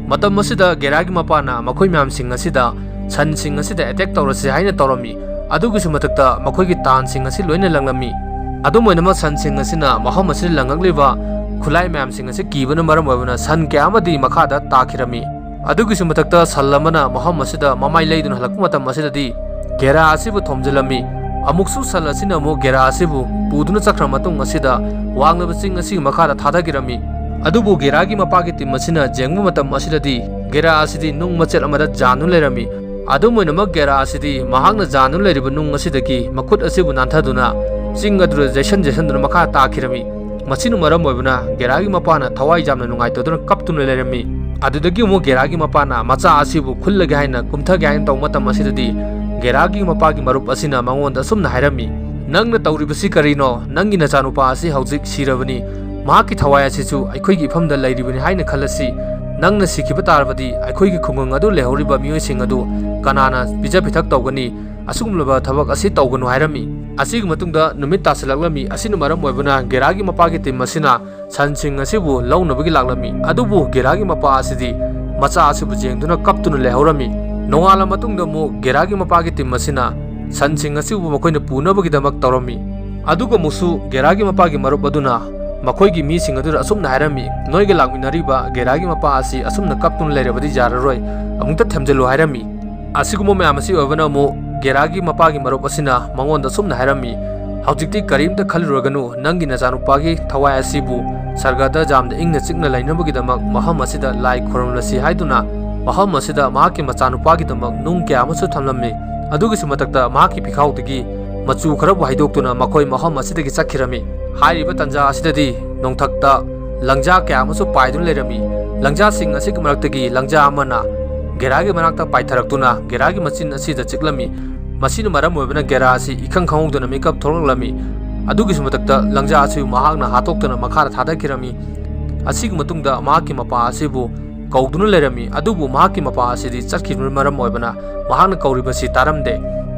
ꯃꯇꯝ ꯑꯁꯤꯗ ꯒꯦꯔꯥꯒꯤ ꯃꯄꯥꯅ ꯃꯈꯣꯏ ꯃꯌꯥꯝꯁꯤꯡ ꯑꯁꯤꯗ ꯁꯟꯁꯤꯡ ꯑꯁꯤꯗ ꯑꯦꯇꯦꯛ ꯇꯧꯔꯁꯤ ꯍꯥꯏꯅ ꯇꯧꯔꯝꯃꯤ꯫ ꯑꯗꯨꯒꯤꯁꯨ ꯃꯊꯛꯇ ꯃꯈꯣꯏꯒꯤ ꯇꯥꯟꯁꯤꯡ ꯑꯁꯤ ꯂꯣꯏꯅ ꯂꯪꯂꯝꯃꯤ꯫ ꯑꯗꯨꯝ ꯑꯣꯏꯅꯃꯛ ꯁꯟꯁꯤꯡ ꯑꯁꯤꯅ ꯃꯐꯝ ꯑꯁꯤꯗ ꯂꯪꯉꯛꯂꯤꯕ ꯈꯨꯠꯂꯥꯏ ꯃꯌꯥꯝꯁꯤꯡ ꯑꯁꯤ ꯀꯤꯕꯅ ꯃꯔꯝ ꯑꯣꯏꯕꯅ ꯁꯟ ꯀꯌꯥ ꯑꯃꯗꯤ ꯃꯈꯥꯗ ꯇꯥꯈꯤꯔꯝꯃꯤ꯫ ꯑꯗꯨꯒꯤꯁꯨ ꯃꯊꯛꯇ ꯁꯟ ꯑꯃꯅ ꯃꯐꯝ ꯑꯁꯤꯗ ꯃꯃꯥꯏ ꯂꯩꯗꯨꯅ ꯍꯜꯂꯛꯄ ꯃꯇꯝ ꯑꯁꯤꯗꯗꯤ ꯒꯦꯔꯥ ꯑꯁꯤꯕꯨ ꯊꯣꯝꯖꯤꯜꯂꯝꯃꯤ꯫ ꯑꯃꯨꯛꯁꯨ ꯁꯟ ꯑꯁꯤꯅ ꯑꯃꯨꯛ ꯒꯦꯔꯥ ꯑꯁꯤꯕꯨ ꯄꯨꯗꯨꯅ ꯆꯠꯈ꯭ꯔ ꯃꯇꯨꯡ ꯑꯁꯤꯗ ꯋꯥꯡꯂꯕ ꯆꯤꯡ ꯑꯁꯤꯒꯤ ꯃꯈꯥꯗ ꯊꯥꯗꯈꯤꯔꯝꯃꯤ꯫ ꯑꯗꯨꯕꯨ ꯒꯦꯔꯥꯒꯤ ꯃꯄꯥꯒꯤ ꯇꯤꯝ ꯑꯁꯤꯅ ꯌꯦꯡꯕ ꯃꯇꯝ ꯑꯁꯤꯗꯗꯤ ꯒꯦꯔꯥ ꯑꯁꯤꯗꯤ ꯅꯨꯡ ꯃꯆꯦꯠ ꯑꯃꯗ ꯖꯥꯟꯗꯨꯅ ꯂꯩꯔꯝꯃꯤ꯫ ꯑꯗꯨꯝ ꯑꯣꯏꯅꯃꯛ ꯒꯦꯔꯥ ꯑꯁꯤꯗꯤ ꯃꯍꯥꯛꯅ ꯖꯥꯟꯗꯨꯅ ꯂꯩꯔꯤꯕ ꯅꯨꯡ ꯑꯁꯤꯗꯒꯤ ꯃꯈꯨꯠ ꯑꯁꯤꯕꯨ ꯅꯥꯟꯊꯗꯨꯅ ꯆꯤꯡ ꯑꯗꯨꯗ ꯖꯩꯁꯟ ꯖꯩꯁꯟꯗꯨꯅ ꯃꯈꯥ ꯇꯥꯈꯤꯔꯝꯃꯤ꯫ ꯃꯁꯤꯅ ꯃꯔꯝ ꯑꯣꯏꯕꯅ ꯒꯦꯔꯥꯒꯤ ꯃꯄꯥꯅ ꯊꯋꯥꯏ ꯌꯥꯝꯅ ꯅꯨꯡꯉꯥꯏꯇꯗꯨꯅ ꯀꯞꯇꯨꯅ ꯂꯩꯔꯝꯃꯤ꯫ ꯑꯗꯨꯗꯒꯤ ꯑꯃꯨꯛ ꯒꯦꯔꯥꯒꯤ ꯃꯄꯥꯅ ꯃꯆꯥ ꯑꯁꯤꯕꯨ ꯈꯨꯜꯂꯒꯦ ꯍꯥꯏꯅ ꯀꯨꯝꯊꯒꯦ ꯍꯥꯏꯅ ꯇꯧꯕ ꯃꯇꯝ ꯑꯁꯤꯗꯗꯤ ꯒꯦꯔꯥꯒꯤ ꯃꯄꯥꯒꯤ ꯃꯔꯨꯞ ꯑꯁꯤꯅ ꯃꯉꯣꯟꯗ ꯑꯁꯨꯝꯅ ꯍꯥꯏꯔꯝꯃꯤ, "ꯅꯪꯅ ꯇꯧꯔꯤꯕꯁꯤ ꯀꯔꯤꯅꯣ? ꯅꯪꯒꯤ ꯅꯆꯥꯅꯨꯄꯥ ꯑꯁꯤ ꯍꯧꯖꯤꯛ ꯁꯤꯔꯕꯅꯤ꯫ ꯃꯍꯥꯛꯀꯤ ꯊꯋꯥꯏ ꯑꯁꯤꯁꯨ ꯑꯩꯈꯣꯏꯒꯤ ꯏꯐꯝꯗ ꯂꯩꯔꯤꯕꯅꯤ ꯍꯥꯏꯅ ꯈꯜꯂꯁꯤ꯫ ꯅꯪꯅ ꯁꯤꯈꯤꯕ ꯇꯥꯔꯕꯗꯤ ꯑꯩꯈꯣꯏꯒꯤ ꯈꯨꯡꯒꯪ ꯑꯗꯨ ꯂꯩꯍꯧꯔꯤꯕ ꯃꯤꯑꯣꯏꯁꯤꯡ ꯑꯗꯨ ꯀꯅꯥꯅ ꯄꯤꯖ ꯄꯤꯊꯛ ꯇꯧꯒꯅꯤ? ꯑꯁꯤꯒꯨꯝꯂꯕ ꯊꯕꯛ ꯑꯁꯤ ꯇꯧꯒꯅꯨ" ꯍꯥꯏꯔꯝꯃꯤ꯫ ꯑꯁꯤꯒꯤ ꯃꯇꯨꯡꯗ ꯅꯨꯃꯤꯠ ꯇꯥꯁꯤꯜꯂꯛꯂꯝꯃꯤ꯫ ꯑꯁꯤꯅ ꯃꯔꯝ ꯑꯣꯏꯕꯅ ꯒꯦꯔꯥꯒꯤ ꯃꯄꯥꯒꯤ ꯇꯤꯝ ꯑꯁꯤꯅ ꯁꯟꯁꯤꯡ ꯑꯁꯤꯕꯨ ꯂꯧꯅꯕꯒꯤ ꯂꯥꯛꯂꯝꯃꯤ꯫ ꯑꯗꯨꯕꯨ ꯒꯦꯔꯥꯒꯤ ꯃꯄꯥ ꯑꯁꯤꯗꯤ ꯃꯆꯥ ꯑꯁꯤꯕꯨ ꯌꯦꯡꯗꯨꯅ ꯀꯞꯇꯨꯅ ꯂꯩꯍꯧꯔꯝꯃꯤ꯫ ꯅꯣꯡꯉꯥꯜꯂ ꯃꯇꯨꯡꯗ ꯑꯃꯨꯛ ꯒꯦꯔꯥꯒꯤ ꯃꯄꯥꯒꯤ ꯇꯤꯝ ꯑꯁꯤꯅ ꯁꯟꯁꯤꯡ ꯑꯁꯤꯕꯨ ꯃꯈꯣꯏꯅ ꯄꯨꯅꯕꯒꯤꯗꯃꯛ ꯇꯧꯔꯝꯃꯤ꯫ ꯑꯗꯨꯒ ꯑꯃꯨꯛꯁꯨ ꯒꯦꯔꯥꯒꯤ ꯃꯄꯥꯒꯤ ꯃꯔꯨꯞ ꯑꯗꯨꯅ ꯃꯈꯣꯏꯒꯤ ꯃꯤꯁꯤꯡ ꯑꯗꯨꯗ ꯑꯁꯨꯝꯅ ꯍꯥꯏꯔꯝꯃꯤ, "ꯅꯣꯏꯒ ꯂꯥꯛꯃꯤꯟꯅꯔꯤꯕ ꯒꯦꯔꯥꯒꯤ ꯃꯄꯥ ꯑꯁꯤ ꯑꯁꯨꯝꯅ ꯀꯞꯇꯨꯅ ꯂꯩꯔꯕꯗꯤ ꯌꯥꯔꯔꯣꯏ, ꯑꯃꯨꯛꯇ ꯊꯦꯝꯖꯤꯜꯂꯨ" ꯍꯥꯏꯔꯝꯃꯤ꯫ ꯑꯁꯤꯒꯨꯝꯕ ꯃꯌꯥꯝ ꯑꯁꯤ ꯑꯣꯏꯕꯅ ꯑꯃꯨꯛ ꯒꯦꯔꯥꯒꯤ ꯃꯄꯥꯒꯤ ꯃꯔꯨꯞ ꯑꯁꯤꯅ ꯃꯉꯣꯟꯗ ꯑꯁꯨꯝꯅ ꯍꯥꯏꯔꯝꯃꯤ, "ꯍꯧꯖꯤꯛꯇꯤ ꯀꯔꯤꯝꯇ ꯈꯜꯂꯨꯔꯒꯅꯨ, ꯅꯪꯒꯤ ꯅꯆꯥꯅꯨꯄꯥꯒꯤ ꯊꯋꯥꯏ ꯑꯁꯤꯕꯨ ꯁꯔꯒꯗ ꯌꯥꯝꯅ ꯏꯪꯅ ꯆꯤꯛꯅ ꯂꯩꯅꯕꯒꯤꯗꯃꯛ ꯃꯐꯝ ꯑꯁꯤꯗ ꯂꯥꯏ ꯈꯨꯔꯨꯝꯂꯁꯤ" ꯍꯥꯏꯗꯨꯅ ꯃꯐꯝ ꯑꯁꯤꯗ ꯃꯍꯥꯛꯀꯤ ꯃꯆꯥꯅꯨꯄꯥꯒꯤꯗꯃꯛ ꯅꯨꯡ ꯀꯌꯥ ꯑꯃꯁꯨ ꯊꯝꯂꯝꯃꯤ꯫ ꯑꯗꯨꯒꯤꯁꯨ ꯃꯊꯛꯇ ꯃꯍꯥꯛꯀꯤ ꯄꯤꯈꯥꯎꯗꯒꯤ ꯃꯆꯨ ꯈꯔꯕꯨ ꯍꯩꯗꯣꯛꯇꯨꯅ ꯃꯈꯣꯏ ꯃꯐꯝ ꯑꯁꯤꯗꯒꯤ ꯆꯠꯈꯤꯔꯝꯃꯤ꯫ ꯍꯥꯏꯔꯤꯕ ꯇꯟꯖꯥ ꯑꯁꯤꯗꯗꯤ ꯅꯣꯡꯊꯛꯇ ꯂꯪꯖꯥ ꯀꯌꯥ ꯑꯃꯁꯨ ꯄꯥꯏꯗꯨꯅ ꯂꯩꯔꯝꯃꯤ꯫ ꯂꯪꯖꯥꯁꯤꯡ ꯑꯁꯤꯒꯤ ꯃꯔꯛꯇꯒꯤ ꯂꯪꯖꯥ ꯑꯃꯅ ꯒꯦꯔꯥꯒꯤ ꯃꯅꯥꯛꯇ ꯄꯥꯏꯊꯔꯛꯇꯨꯅ ꯒꯦꯔꯥꯒꯤ ꯃꯆꯤꯟ ꯑꯁꯤꯗ ꯆꯤꯛꯂꯝꯃꯤ꯫ ꯃꯁꯤꯅ ꯃꯔꯝ ꯑꯣꯏꯕꯅ ꯒꯦꯔꯥ ꯑꯁꯤ ꯏꯈꯪ ꯈꯪꯍꯧꯗꯅ ꯃꯤꯀꯞ ꯊꯣꯛꯂꯛꯂꯝꯃꯤ꯫ ꯑꯗꯨꯒꯤꯁꯨ ꯃꯊꯛꯇ ꯂꯪꯖꯥ ꯑꯁꯤꯕꯨ ꯃꯍꯥꯛꯅ ꯍꯥꯠꯇꯣꯛꯇꯨꯅ ꯃꯈꯥꯗ ꯊꯥꯗꯈꯤꯔꯝꯃꯤ꯫ ꯑꯁꯤꯒꯤ ꯃꯇꯨꯡꯗ ꯃꯍꯥꯛꯀꯤ ꯃꯄꯥ ꯑꯁꯤꯕꯨ ꯀꯧꯗꯨꯅ ꯂꯩꯔꯝꯃꯤ꯫ ꯑꯗꯨꯕꯨ ꯃꯍꯥꯛꯀꯤ ꯃꯄꯥ ꯑꯁꯤꯗꯤ ꯆꯠꯈꯤꯕꯅ ꯃꯔꯝ ꯑꯣꯏꯕꯅ ꯃꯍꯥꯛꯅ ꯀꯧꯔꯤꯕꯁꯤ ꯇꯥꯔꯝꯗꯦ꯫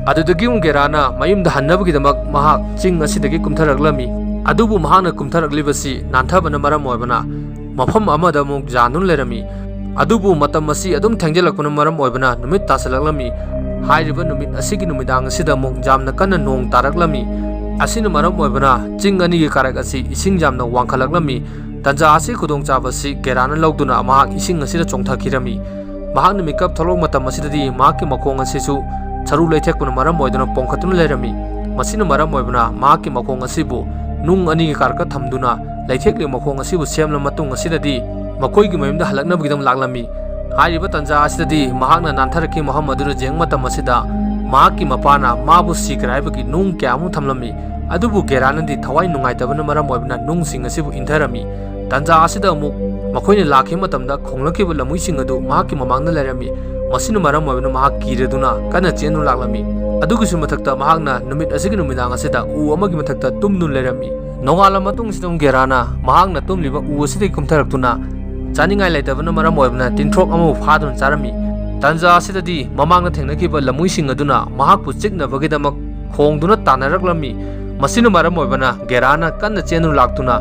ꯑꯗꯨꯗꯒꯤ ꯑꯃꯨꯛ ꯒꯦꯔꯥꯅ ꯃꯌꯨꯝꯗ ꯍꯟꯅꯕꯒꯤꯗꯃꯛ ꯃꯍꯥꯛ ꯆꯤꯡ ꯑꯁꯤꯗꯒꯤ ꯀꯨꯝꯊꯔꯛꯂꯝꯃꯤ꯫ ꯑꯗꯨꯕꯨ ꯃꯍꯥꯛꯅ ꯀꯨꯝꯊꯔꯛꯂꯤꯕꯁꯤ ꯅꯥꯟꯊꯕꯅ ꯃꯔꯝ ꯑꯣꯏꯕꯅ ꯃꯐꯝ ꯑꯃꯗ ꯑꯃꯨꯛ ꯌꯥꯟꯗꯨꯅ ꯂꯩꯔꯝꯃꯤ꯫ ꯑꯗꯨꯕꯨ ꯃꯇꯝ ꯑꯁꯤ ꯑꯗꯨꯝ ꯊꯦꯡꯖꯤꯜꯂꯛꯄꯅ ꯃꯔꯝ ꯑꯣꯏꯕꯅ ꯅꯨꯃꯤꯠ ꯇꯥꯁꯤꯜꯂꯛꯂꯝꯃꯤ꯫ ꯍꯥꯏꯔꯤꯕ ꯅꯨꯃꯤꯠ ꯑꯁꯤꯒꯤ ꯅꯨꯃꯤꯗꯥꯡ ꯑꯁꯤꯗ ꯑꯃꯨꯛ ꯌꯥꯝꯅ ꯀꯟꯅ ꯅꯣꯡ ꯇꯥꯔꯛꯂꯝꯃꯤ꯫ ꯑꯁꯤꯅ ꯃꯔꯝ ꯑꯣꯏꯕꯅ ꯆꯤꯡ ꯑꯅꯤꯒꯤ ꯀꯥꯔꯛ ꯑꯁꯤ ꯏꯁꯤꯡ ꯌꯥꯝꯅ ꯋꯥꯡꯈꯠꯂꯛꯂꯝꯃꯤ꯫ ꯇꯟꯖꯥ ꯑꯁꯤ ꯈꯨꯗꯣꯡꯆꯥꯕ ꯑꯁꯤ ꯒꯦꯔꯥꯅ ꯂꯧꯗꯨꯅ ꯃꯍꯥꯛ ꯏꯁꯤꯡ ꯑꯁꯤꯗ ꯆꯣꯡꯊꯈꯤꯔꯝꯃꯤ꯫ ꯃꯍꯥꯛꯅ ꯃꯤꯀꯞ ꯊꯣꯛꯂꯛꯄ ꯃꯇꯝ ꯑꯁꯤꯗꯗꯤ ꯃꯍꯥꯛꯀꯤ ꯃꯈꯣꯡ ꯑꯁꯤꯁꯨ ꯁꯔꯨ ꯂꯩꯊꯦꯛꯄꯅ ꯃꯔꯝ ꯑꯣꯏꯗꯨꯅ ꯄꯣꯝꯈꯠꯇꯨꯅ ꯂꯩꯔꯝꯃꯤ꯫ ꯃꯁꯤꯅ ꯃꯔꯝ ꯑꯣꯏꯕꯅ ꯃꯍꯥꯛꯀꯤ ꯃꯈꯣꯡ ꯑꯁꯤꯕꯨ ꯅꯨꯡ ꯑꯅꯤꯒꯤ ꯀꯥꯔꯛꯇ ꯊꯝꯗꯨꯅ ꯂꯩꯊꯦꯛꯂꯤꯕ ꯃꯈꯣꯡ ꯑꯁꯤꯕꯨ ꯁꯦꯝꯂꯕ ꯃꯇꯨꯡ ꯑꯁꯤꯗꯗꯤ ꯃꯈꯣꯏꯒꯤ ꯃꯌꯨꯝꯗ ꯍꯜꯂꯛꯅꯕꯒꯤꯗꯃꯛ ꯂꯥꯛꯂꯝꯃꯤ꯫ ꯍꯥꯏꯔꯤꯕ ꯇꯟꯖꯥ ꯑꯁꯤꯗꯗꯤ ꯃꯍꯥꯛꯅ ꯅꯥꯟꯊꯔꯛꯈꯤꯕ ꯃꯐꯝ ꯑꯗꯨꯗ ꯌꯦꯡꯕ ꯃꯇꯝ ꯑꯁꯤꯗ ꯃꯍꯥꯛꯀꯤ ꯃꯄꯥꯅ ꯃꯥꯕꯨ ꯁꯤꯈ꯭ꯔꯦ ꯍꯥꯏꯕꯒꯤ ꯅꯨꯡ ꯀꯌꯥ ꯑꯃ ꯊꯝꯂꯝꯃꯤ꯫ ꯑꯗꯨꯕꯨ ꯒꯦꯔꯥꯅꯗꯤ ꯊꯋꯥꯏ ꯅꯨꯡꯉꯥꯏꯇꯕꯅ ꯃꯔꯝ ꯑꯣꯏꯕꯅ ꯅꯨꯡꯁꯤꯡ ꯑꯁꯤꯕꯨ ꯏꯟꯊꯔꯝꯃꯤ꯫ ꯇꯟꯖꯥ ꯑꯁꯤꯗ ꯑꯃꯨꯛ ꯃꯈꯣꯏꯅ ꯂꯥꯛꯈꯤꯕ ꯃꯇꯝꯗ ꯈꯣꯡꯂꯛꯈꯤꯕ ꯂꯝꯍꯨꯏꯁꯤꯡ ꯑꯗꯨ ꯃꯍꯥꯛꯀꯤ ꯃꯃꯥꯡꯗ ꯂꯩꯔꯝꯃꯤ꯫ ꯃꯁꯤꯅ ꯃꯔꯝ ꯑꯣꯏꯕꯅ ꯃꯍꯥꯛ ꯀꯤꯔꯗꯨꯅ ꯀꯟꯅ ꯆꯦꯟꯗꯨꯅ ꯂꯥꯛꯂꯝꯃꯤ꯫ ꯑꯗꯨꯒꯤꯁꯨ ꯃꯊꯛꯇ ꯃꯍꯥꯛꯅ ꯅꯨꯃꯤꯠ ꯑꯁꯤꯒꯤ ꯅꯨꯃꯤꯗꯥꯡ ꯑꯁꯤꯗ ꯎ ꯑꯃꯒꯤ ꯃꯊꯛꯇ ꯇꯨꯝꯗꯨꯅ ꯂꯩꯔꯝꯃꯤ꯫ ꯅꯣꯡꯉꯥꯜꯂ ꯃꯇꯨꯡꯁꯤꯗ ꯑꯃꯨꯛ ꯒꯦꯔꯥꯅ ꯃꯍꯥꯛꯅ ꯇꯨꯝꯂꯤꯕ ꯎ ꯑꯁꯤꯗꯒꯤ ꯀꯨꯝꯊꯔꯛꯇꯨꯅ ꯆꯥꯅꯤꯡꯉꯥꯏ ꯂꯩꯇꯕꯅ ꯃꯔꯝ ꯑꯣꯏꯕꯅ ꯇꯤꯟꯊ꯭ꯔꯣꯛ ꯑꯃꯕꯨ ꯐꯥꯗꯨꯅ ꯆꯥꯔꯝꯃꯤ꯫ ꯇꯟꯖꯥ ꯑꯁꯤꯗꯗꯤ ꯃꯃꯥꯡꯗ ꯊꯦꯡꯅꯈꯤꯕ ꯂꯝꯍꯨꯏꯁꯤꯡ ꯑꯗꯨꯅ ꯃꯍꯥꯛꯄꯨ ꯆꯤꯛꯅꯕꯒꯤꯗꯃꯛ ꯈꯣꯡꯗꯨꯅ ꯇꯥꯟꯅꯔꯛꯂꯝꯃꯤ꯫ ꯃꯁꯤꯅ ꯃꯔꯝ ꯑꯣꯏꯕꯅ ꯒꯦꯔꯥꯅ ꯀꯟꯅ ꯆꯦꯟꯗꯨꯅ ꯂꯥꯛꯇꯨꯅ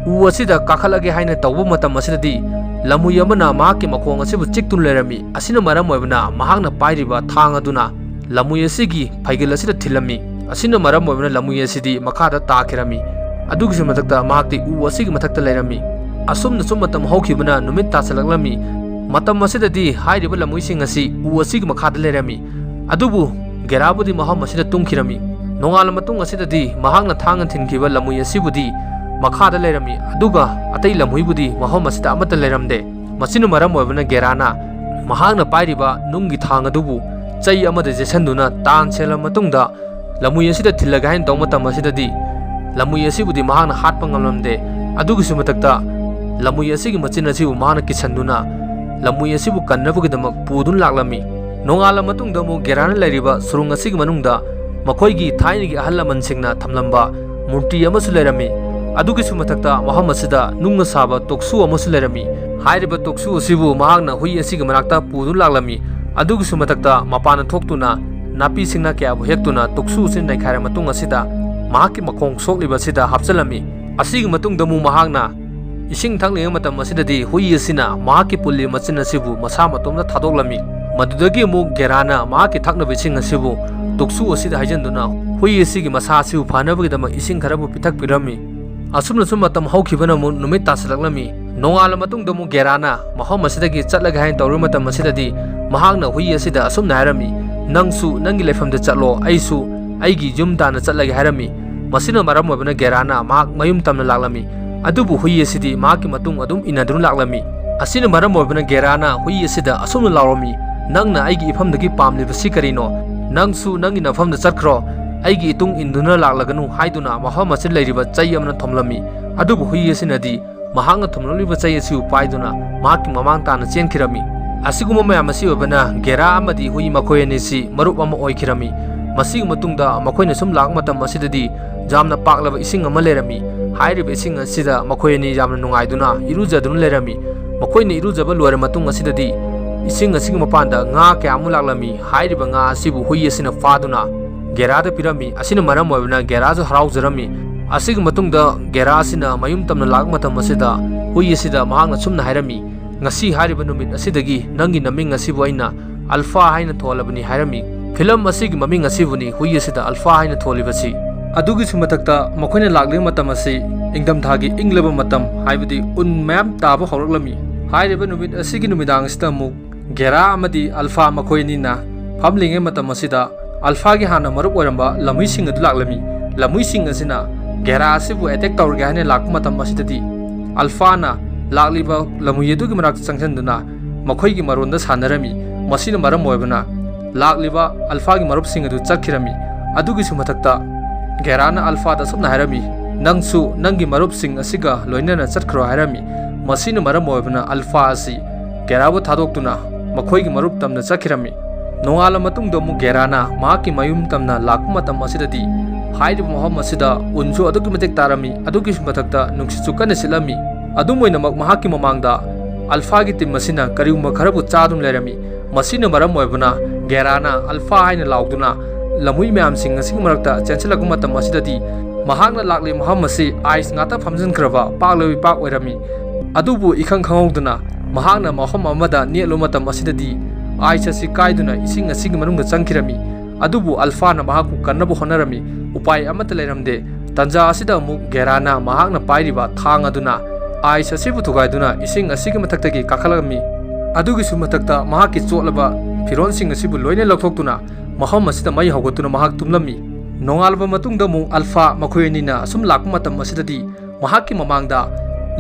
ꯎ ꯑꯁꯤꯗ ꯀꯥꯈꯠꯂꯒꯦ ꯍꯥꯏꯅ ꯇꯧꯕ ꯃꯇꯝ ꯑꯁꯤꯗꯗꯤ ꯂꯝꯍꯨꯏ ꯑꯃꯅ ꯃꯍꯥꯛꯀꯤ ꯃꯈꯣꯡ ꯑꯁꯤꯕꯨ ꯆꯤꯛꯇꯨꯅ ꯂꯩꯔꯝꯃꯤ꯫ ꯑꯁꯤꯅ ꯃꯔꯝ ꯑꯣꯏꯕꯅ ꯃꯍꯥꯛꯅ ꯄꯥꯏꯔꯤꯕ ꯊꯥꯡ ꯑꯗꯨꯅ ꯂꯝꯍꯨꯏ ꯑꯁꯤꯒꯤ ꯐꯩꯒꯜ ꯑꯁꯤꯗ ꯊꯤꯜꯂꯝꯃꯤ꯫ ꯑꯁꯤꯅ ꯃꯔꯝ ꯑꯣꯏꯕꯅ ꯂꯝꯍꯨꯏ ꯑꯁꯤꯗꯤ ꯃꯈꯥꯗ ꯇꯥꯈꯤꯔꯝꯃꯤ꯫ ꯑꯗꯨꯒꯤꯁꯨ ꯃꯊꯛꯇ ꯃꯍꯥꯛꯇꯤ ꯎ ꯑꯁꯤꯒꯤ ꯃꯊꯛꯇ ꯂꯩꯔꯝꯃꯤ꯫ ꯑꯁꯨꯝꯅ ꯁꯨꯝ ꯃꯇꯝ ꯍꯧꯈꯤꯕꯅ ꯅꯨꯃꯤꯠ ꯇꯥꯁꯤꯜꯂꯛꯂꯝꯃꯤ꯫ ꯃꯇꯝ ꯑꯁꯤꯗꯗꯤ ꯍꯥꯏꯔꯤꯕ ꯂꯝꯍꯨꯏꯁꯤꯡ ꯑꯁꯤ ꯎ ꯑꯁꯤꯒꯤ ꯃꯈꯥꯗ ꯂꯩꯔꯝꯃꯤ꯫ ꯑꯗꯨꯕꯨ ꯒꯦꯔꯥꯕꯨꯗꯤ ꯃꯐꯝ ꯑꯁꯤꯗ ꯇꯨꯝꯈꯤꯔꯝꯃꯤ꯫ ꯅꯣꯡꯉꯥꯜꯂ ꯃꯇꯨꯡ ꯑꯁꯤꯗꯗꯤ ꯃꯍꯥꯛꯅ ꯊꯥꯡꯅ ꯊꯤꯟꯈꯤꯕ ꯂꯝꯍꯨꯏ ꯑꯁꯤꯕꯨꯗꯤ ꯃꯈꯥꯗ ꯂꯩꯔꯝꯃꯤ, ꯑꯗꯨꯒ ꯑꯇꯩ ꯂꯝꯍꯨꯏꯕꯨꯗꯤ ꯃꯐꯝ ꯑꯁꯤꯗ ꯑꯃꯠꯇ ꯂꯩꯔꯝꯗꯦ꯫ ꯃꯁꯤꯅ ꯃꯔꯝ ꯑꯣꯏꯕꯅ ꯒꯦꯔꯥꯅ ꯃꯍꯥꯛꯅ ꯄꯥꯏꯔꯤꯕ ꯅꯨꯡꯒꯤ ꯊꯥꯡ ꯑꯗꯨꯕꯨ ꯆꯩ ꯑꯃꯗ ꯌꯦꯠꯁꯟꯗꯨꯅ ꯇꯥꯟ ꯁꯦꯜꯂꯕ ꯃꯇꯨꯡꯗ ꯂꯝꯍꯨꯏ ꯑꯁꯤꯗ ꯊꯤꯜꯂꯒꯦ ꯍꯥꯏꯅ ꯇꯧꯕ ꯃꯇꯝ ꯑꯁꯤꯗꯗꯤ ꯂꯝꯍꯨꯏ ꯑꯁꯤꯕꯨꯗꯤ ꯃꯍꯥꯛꯅ ꯍꯥꯠꯄ ꯉꯝꯂꯝꯗꯦ꯫ ꯑꯗꯨꯒꯤꯁꯨ ꯃꯊꯛꯇ ꯂꯝꯍꯨꯏ ꯑꯁꯤꯒꯤ ꯃꯆꯤꯟ ꯑꯁꯤꯕꯨ ꯃꯍꯥꯛꯅ ꯀꯤꯁꯟꯗꯨꯅ ꯂꯝꯍꯨꯏ ꯑꯁꯤꯕꯨ ꯀꯟꯅꯕꯒꯤꯗꯃꯛ ꯄꯨꯗꯨꯅ ꯂꯥꯛꯂꯝꯃꯤ꯫ ꯅꯣꯡꯉꯥꯜꯂ ꯃꯇꯨꯡꯗ ꯑꯃꯨꯛ ꯒꯦꯔꯥꯅ ꯂꯩꯔꯤꯕ ꯁꯨꯔꯨꯡ ꯑꯁꯤꯒꯤ ꯃꯅꯨꯡꯗ ꯃꯈꯣꯏꯒꯤ ꯊꯥꯏꯅꯒꯤ ꯑꯍꯜ ꯂꯃꯟꯁꯤꯡꯅ ꯊꯝꯂꯝꯕ ꯃꯨꯔꯇꯤ ꯑꯃꯁꯨ ꯂꯩꯔꯝꯃꯤ꯫ ꯑꯗꯨꯒꯤꯁꯨ ꯃꯊꯛꯇ ꯃꯐꯝ ꯑꯁꯤꯗ ꯅꯨꯡꯅ ꯁꯥꯕ ꯇꯣꯛꯁꯨ ꯑꯃꯁꯨ ꯂꯩꯔꯝꯃꯤ꯫ ꯍꯥꯏꯔꯤꯕ ꯇꯣꯛꯁꯨ ꯑꯁꯤꯕꯨ ꯃꯍꯥꯛꯅ ꯍꯨꯏ ꯑꯁꯤꯒꯤ ꯃꯅꯥꯛꯇ ꯄꯨꯗꯨꯅ ꯂꯥꯛꯂꯝꯃꯤ꯫ ꯑꯗꯨꯒꯤꯁꯨ ꯃꯊꯛꯇ ꯃꯄꯥꯟꯗ ꯊꯣꯛꯇꯨꯅ ꯅꯥꯄꯤ ꯁꯤꯡꯅꯥ ꯀꯌꯥꯕꯨ ꯍꯦꯛꯇꯨꯅ ꯇꯣꯛꯁꯨ ꯑꯁꯤ ꯅꯩꯈꯥꯏꯔ ꯃꯇꯨꯡ ꯑꯁꯤꯗ ꯃꯍꯥꯛꯀꯤ ꯃꯈꯣꯡ ꯁꯣꯛꯂꯤꯕ ꯑꯁꯤꯗ ꯍꯥꯞꯆꯤꯜꯂꯝꯃꯤ꯫ ꯑꯁꯤꯒꯤ ꯃꯇꯨꯡꯗ ꯑꯃꯨꯛ ꯃꯍꯥꯛꯅ ꯏꯁꯤꯡ ꯊꯛꯂꯤꯉꯩ ꯃꯇꯝ ꯑꯁꯤꯗꯗꯤ ꯍꯨꯏ ꯑꯁꯤꯅ ꯃꯍꯥꯛꯀꯤ ꯄꯨꯜꯂꯤ ꯃꯆꯤꯟ ꯑꯁꯤꯕꯨ ꯃꯁꯥ ꯃꯇꯣꯝꯇ ꯊꯥꯗꯣꯛꯂꯝꯃꯤ꯫ ꯃꯗꯨꯗꯒꯤ ꯑꯃꯨꯛ ꯒꯦꯔꯥꯅ ꯃꯍꯥꯛꯀꯤ ꯊꯛꯅꯕ ꯏꯁꯤꯡ ꯑꯁꯤꯕꯨ ꯇꯨꯛꯁꯨ ꯑꯁꯤꯗ ꯍꯩꯖꯤꯟꯗꯨꯅ ꯍꯨꯏ ꯑꯁꯤꯒꯤ ꯃꯁꯥ ꯑꯁꯤꯕꯨ ꯐꯅꯕꯒꯤꯗꯃꯛ ꯏꯁꯤꯡ ꯈꯔꯕꯨ ꯄꯤꯊꯛꯄꯤꯔꯝꯃꯤ꯫ ꯑꯁꯨꯝꯅ ꯁꯨꯝ ꯃꯇꯝ ꯍꯧꯈꯤꯕꯅ ꯑꯃꯨꯛ ꯅꯨꯃꯤꯠ ꯇꯥꯁꯤꯜꯂꯛꯂꯝꯃꯤ꯫ ꯅꯣꯡꯉꯥꯜꯂ ꯃꯇꯨꯡꯗ ꯑꯃꯨꯛ ꯒꯦꯔꯥꯅ ꯃꯐꯝ ꯑꯁꯤꯗꯒꯤ ꯆꯠꯂꯒꯦ ꯍꯥꯏꯅ ꯇꯧꯔꯨꯕ ꯃꯇꯝ ꯑꯁꯤꯗꯗꯤ ꯃꯍꯥꯛꯅ ꯍꯨꯏ ꯑꯁꯤꯗ ꯑꯁꯨꯝꯅ ꯍꯥꯏꯔꯝꯃꯤ, "ꯅꯪꯁꯨ ꯅꯪꯒꯤ ꯂꯩꯐꯝꯗ ꯆꯠꯂꯣ, ꯑꯩꯁꯨ ꯑꯩꯒꯤ ꯌꯨꯝ ꯇꯥꯟꯅ ꯆꯠꯂꯒꯦ" ꯍꯥꯏꯔꯝꯃꯤ꯫ ꯃꯁꯤꯅ ꯃꯔꯝ ꯑꯣꯏꯕꯅ ꯒꯦꯔꯥꯅ ꯃꯍꯥꯛ ꯃꯌꯨꯝ ꯇꯝꯅ ꯂꯥꯛꯂꯝꯃꯤ꯫ ꯑꯗꯨꯕꯨ ꯍꯨꯏ ꯑꯁꯤꯗꯤ ꯃꯍꯥꯛꯀꯤ ꯃꯇꯨꯡ ꯑꯗꯨꯝ ꯏꯟꯅꯗꯨꯅ ꯂꯥꯛꯂꯝꯃꯤ꯫ ꯑꯁꯤꯅ ꯃꯔꯝ ꯑꯣꯏꯕꯅ ꯒꯦꯔꯥꯅ ꯍꯨꯏ ꯑꯁꯤꯗ ꯑꯁꯨꯝꯅ ꯂꯥꯎꯔꯝꯃꯤ, "ꯅꯪꯅ ꯑꯩꯒꯤ ꯏꯐꯝꯗꯒꯤ ꯄꯥꯝꯂꯤꯕꯁꯤ ꯀꯔꯤꯅꯣ? ꯅꯪꯁꯨ ꯅꯪꯒꯤ ꯅꯐꯝꯗ ꯆꯠꯈ꯭ꯔꯣ, ꯑꯩꯒꯤ ꯏꯇꯨꯡ ꯏꯟꯗꯨꯅ ꯂꯥꯛꯂꯒꯅꯨ" ꯍꯥꯏꯗꯨꯅ ꯃꯐꯝ ꯑꯁꯤꯗ ꯂꯩꯔꯤꯕ ꯆꯩ ꯑꯃꯅ ꯊꯣꯝꯂꯝꯃꯤ꯫ ꯑꯗꯨꯕꯨ ꯍꯨꯏ ꯑꯁꯤꯅꯗꯤ ꯃꯍꯥꯛꯅ ꯊꯣꯝꯂꯛꯂꯤꯕ ꯆꯩ ꯑꯁꯤꯕꯨ ꯄꯥꯏꯗꯨꯅ ꯃꯍꯥꯛꯀꯤ ꯃꯃꯥꯡ ꯇꯥꯅ ꯆꯦꯟꯈꯤꯔꯝꯃꯤ꯫ ꯑꯁꯤꯒꯨꯝꯕ ꯃꯌꯥꯝ ꯑꯁꯤ ꯑꯣꯏꯕꯅ ꯒꯦꯔꯥ ꯑꯃꯗꯤ ꯍꯨꯏ ꯃꯈꯣꯏ ꯑꯅꯤꯁꯤ ꯃꯔꯨꯞ ꯑꯃ ꯑꯣꯏꯈꯤꯔꯝꯃꯤ꯫ ꯃꯁꯤꯒꯤ ꯃꯇꯨꯡꯗ ꯃꯈꯣꯏꯅ ꯁꯨꯝ ꯂꯥꯛꯄ ꯃꯇꯝ ꯑꯁꯤꯗꯗꯤ ꯌꯥꯝꯅ ꯄꯥꯛꯂꯕ ꯏꯁꯤꯡ ꯑꯃ ꯂꯩꯔꯝꯃꯤ꯫ ꯍꯥꯏꯔꯤꯕ ꯏꯁꯤꯡ ꯑꯁꯤꯗ ꯃꯈꯣꯏ ꯑꯅꯤ ꯌꯥꯝꯅ ꯅꯨꯡꯉꯥꯏꯗꯨꯅ ꯏꯔꯨꯖꯗꯨꯅ ꯂꯩꯔꯝꯃꯤ꯫ ꯃꯈꯣꯏꯅ ꯏꯔꯨꯖꯕ ꯂꯣꯏꯔ ꯃꯇꯨꯡ ꯑꯁꯤꯗꯗꯤ ꯏꯁꯤꯡ ꯑꯁꯤꯒꯤ ꯃꯄꯥꯟꯗ ꯉꯥ ꯀꯌꯥ ꯑꯃ ꯂꯥꯛꯂꯝꯃꯤ꯫ ꯍꯥꯏꯔꯤꯕ ꯉꯥ ꯑꯁꯤꯕꯨ ꯍꯨꯏ ꯑꯁꯤꯅ ꯐꯥꯗꯨꯅ ꯒꯦꯔꯥꯗ ꯄꯤꯔꯝꯃꯤ꯫ ꯑꯁꯤꯅ ꯃꯔꯝ ꯑꯣꯏꯕꯅ ꯒꯦꯔꯥꯁꯨ ꯍꯔꯥꯎꯖꯔꯝꯃꯤ꯫ ꯑꯁꯤꯒꯤ ꯃꯇꯨꯡꯗ ꯒꯦꯔꯥ ꯑꯁꯤꯅ ꯃꯌꯨꯝ ꯇꯝꯅ ꯂꯥꯛꯄ ꯃꯇꯝ ꯑꯁꯤꯗ ꯍꯨꯏ ꯑꯁꯤꯗ ꯃꯍꯥꯛꯅ ꯁꯨꯝꯅ ꯍꯥꯏꯔꯝꯃꯤ, "ꯉꯁꯤ ꯍꯥꯏꯔꯤꯕ ꯅꯨꯃꯤꯠ ꯑꯁꯤꯗꯒꯤ ꯅꯪꯒꯤ ꯅꯃꯤꯡ ꯑꯁꯤꯕꯨ ꯑꯩꯅ ꯑꯜꯐꯥ ꯍꯥꯏꯅ ꯊꯣꯜꯂꯕꯅꯤ" ꯍꯥꯏꯔꯝꯃꯤ꯫ ꯐꯤꯂꯝ ꯑꯁꯤꯒꯤ ꯃꯃꯤꯡ ꯑꯁꯤꯕꯨꯅꯤ ꯍꯨꯏ ꯑꯁꯤꯗ ꯑꯜꯐꯥ ꯍꯥꯏꯅ ꯊꯣꯜꯂꯤꯕꯁꯤ꯫ ꯑꯗꯨꯒꯤꯁꯨ ꯃꯊꯛꯇ ꯃꯈꯣꯏꯅ ꯂꯥꯛꯂꯤꯕ ꯃꯇꯝ ꯑꯁꯤ ꯏꯪꯊꯝꯊꯥꯒꯤ ꯏꯪꯂꯕ ꯃꯇꯝ, ꯍꯥꯏꯕꯗꯤ ꯎꯟ ꯃꯌꯥꯝ ꯇꯥꯕ ꯍꯧꯔꯛꯂꯝꯃꯤ꯫ ꯍꯥꯏꯔꯤꯕ ꯅꯨꯃꯤꯠ ꯑꯁꯤꯒꯤ ꯅꯨꯃꯤꯗꯥꯡ ꯑꯁꯤꯗ ꯑꯃꯨꯛ ꯒꯦꯔꯥ ꯑꯃꯗꯤ ꯑꯜꯐꯥ ꯃꯈꯣꯏ ꯑꯅꯤꯅ ꯐꯝꯂꯤꯉꯩ ꯃꯇꯝ ꯑꯁꯤꯗ ꯑꯜꯐꯥꯒꯤ ꯍꯥꯟꯅ ꯃꯔꯨꯞ ꯑꯣꯏꯔꯝꯕ ꯂꯝꯍꯨꯏꯁꯤꯡ ꯑꯗꯨ ꯂꯥꯛꯂꯝꯃꯤ꯫ ꯂꯝꯍꯨꯏꯁꯤꯡ ꯑꯁꯤꯅ ꯒꯦꯔꯥ ꯑꯁꯤꯕꯨ ꯑꯦꯇꯦꯛ ꯇꯧꯔꯒꯦ ꯍꯥꯏꯅ ꯂꯥꯛꯄ ꯃꯇꯝ ꯑꯁꯤꯗꯗꯤ ꯑꯜꯐꯥꯅ ꯂꯥꯛꯂꯤꯕ ꯂꯝꯍꯨꯏ ꯑꯗꯨꯒꯤ ꯃꯅꯥꯛꯇ ꯆꯪꯁꯤꯟꯗꯨꯅ ꯃꯈꯣꯏꯒꯤ ꯃꯔꯣꯟꯗ ꯁꯥꯟꯅꯔꯝꯃꯤ꯫ ꯃꯁꯤꯅ ꯃꯔꯝ ꯑꯣꯏꯕꯅ ꯂꯥꯛꯂꯤꯕ ꯑꯜꯐꯥꯒꯤ ꯃꯔꯨꯞꯁꯤꯡ ꯑꯗꯨ ꯆꯠꯈꯤꯔꯝꯃꯤ꯫ ꯑꯗꯨꯒꯤꯁꯨ ꯃꯊꯛꯇ ꯒꯦꯔꯥꯅ ꯑꯜꯐꯥꯗ ꯑꯁꯨꯝꯅ ꯍꯥꯏꯔꯝꯃꯤ, "ꯅꯪꯁꯨ ꯅꯪꯒꯤ ꯃꯔꯨꯞꯁꯤꯡ ꯑꯁꯤꯒ ꯂꯣꯏꯅꯅ ꯆꯠꯈ꯭ꯔꯣ" ꯍꯥꯏꯔꯝꯃꯤ꯫ ꯃꯁꯤꯅ ꯃꯔꯝ ꯑꯣꯏꯕꯅ ꯑꯜꯐꯥ ꯑꯁꯤ ꯒꯦꯔꯥꯕꯨ ꯊꯥꯗꯣꯛꯇꯨꯅ ꯃꯈꯣꯏꯒꯤ ꯃꯔꯨꯞ ꯇꯝꯅ ꯆꯠꯈꯤꯔꯝꯃꯤ꯫ ꯅꯣꯡꯉꯥꯜꯂ ꯃꯇꯨꯡꯗ ꯑꯃꯨꯛ ꯒꯦꯔꯥꯅ ꯃꯍꯥꯛꯀꯤ ꯃꯌꯨꯝ ꯇꯝꯅ ꯂꯥꯛꯄ ꯃꯇꯝ ꯑꯁꯤꯗꯗꯤ ꯍꯥꯏꯔꯤꯕ ꯃꯐꯝ ꯑꯁꯤꯗ ꯎꯟꯁꯨ ꯑꯗꯨꯛꯀꯤ ꯃꯇꯤꯛ ꯇꯥꯔꯝꯃꯤ, ꯑꯗꯨꯒꯤꯁꯨ ꯃꯊꯛꯇ ꯅꯨꯡꯁꯤꯠꯁꯨ ꯀꯟꯅ ꯁꯤꯠꯂꯝꯃꯤ꯫ ꯑꯗꯨꯝ ꯑꯣꯏꯅꯃꯛ ꯃꯍꯥꯛꯀꯤ ꯃꯃꯥꯡꯗ ꯑꯜꯐꯥꯒꯤ ꯇꯤꯝ ꯑꯁꯤꯅ ꯀꯔꯤꯒꯨꯝꯕ ꯈꯔꯕꯨ ꯆꯥꯗꯨꯅ ꯂꯩꯔꯝꯃꯤ꯫ ꯃꯁꯤꯅ ꯃꯔꯝ ꯑꯣꯏꯕꯅ ꯒꯦꯔꯥꯅ ꯑꯜꯐꯥ ꯍꯥꯏꯅ ꯂꯥꯎꯗꯨꯅ ꯂꯝꯍꯨꯏ ꯃꯌꯥꯝꯁꯤꯡ ꯑꯁꯤꯒꯤ ꯃꯔꯛꯇ ꯆꯦꯟꯁꯤꯜꯂꯛꯄ ꯃꯇꯝ ꯑꯁꯤꯗꯗꯤ ꯃꯍꯥꯛꯅ ꯂꯥꯛꯂꯤ ꯃꯐꯝ ꯑꯁꯤ ꯑꯥꯏꯁ ꯉꯥꯛꯇ ꯐꯝꯖꯤꯟꯈ꯭ꯔꯕ ꯄꯥꯛꯂꯕ ꯏꯄꯥꯛ ꯑꯣꯏꯔꯝꯃꯤ꯫ ꯑꯗꯨꯕꯨ ꯏꯈꯪ ꯈꯪꯍꯧꯗꯅ ꯃꯍꯥꯛꯅ ꯃꯐꯝ ꯑꯃꯗ ꯅꯦꯠꯂꯨꯕ ꯃꯇꯝ ꯑꯁꯤꯗꯗꯤ ꯑꯥꯏꯁ ꯑꯁꯤ ꯀꯥꯏꯗꯨꯅ ꯏꯁꯤꯡ ꯑꯁꯤꯒꯤ ꯃꯅꯨꯡꯗ ꯆꯪꯈꯤꯔꯝꯃꯤ꯫ ꯑꯗꯨꯕꯨ ꯑꯜꯐꯥꯅ ꯃꯍꯥꯛꯄꯨ ꯀꯟꯅꯕ ꯍꯣꯠꯅꯔꯝꯃꯤ꯫ ꯎꯄꯥꯏ ꯑꯃꯠꯇ ꯂꯩꯔꯝꯗꯦ꯫ ꯇꯟꯖꯥ ꯑꯁꯤꯗ ꯑꯃꯨꯛ ꯒꯦꯔꯥꯅ ꯃꯍꯥꯛꯅ ꯄꯥꯏꯔꯤꯕ ꯊꯥꯡ ꯑꯗꯨꯅ ꯑꯥꯏꯁ ꯑꯁꯤꯕꯨ ꯊꯨꯒꯥꯏꯗꯨꯅ ꯏꯁꯤꯡ ꯑꯁꯤꯒꯤ ꯃꯊꯛꯇꯒꯤ ꯀꯥꯈꯠꯂꯛꯂꯝꯃꯤ꯫ ꯑꯗꯨꯒꯤꯁꯨ ꯃꯊꯛꯇ ꯃꯍꯥꯛꯀꯤ ꯆꯣꯠꯂꯕ ꯐꯤꯔꯣꯜꯁꯤꯡ ꯑꯁꯤꯕꯨ ꯂꯣꯏꯅ ꯂꯧꯊꯣꯛꯇꯨꯅ ꯃꯐꯝ ꯑꯁꯤꯗ ꯃꯩ ꯍꯧꯒꯠꯇꯨꯅ ꯃꯍꯥꯛ ꯇꯨꯝꯂꯝꯃꯤ꯫ ꯅꯣꯡꯉꯥꯜꯂꯕ ꯃꯇꯨꯡꯗ ꯑꯃꯨꯛ ꯑꯜꯐꯥ ꯃꯈꯣꯏ ꯑꯅꯤꯅ ꯑꯁꯨꯝ ꯂꯥꯛꯄ ꯃꯇꯝ ꯑꯁꯤꯗꯗꯤ ꯃꯍꯥꯛꯀꯤ ꯃꯃꯥꯡꯗ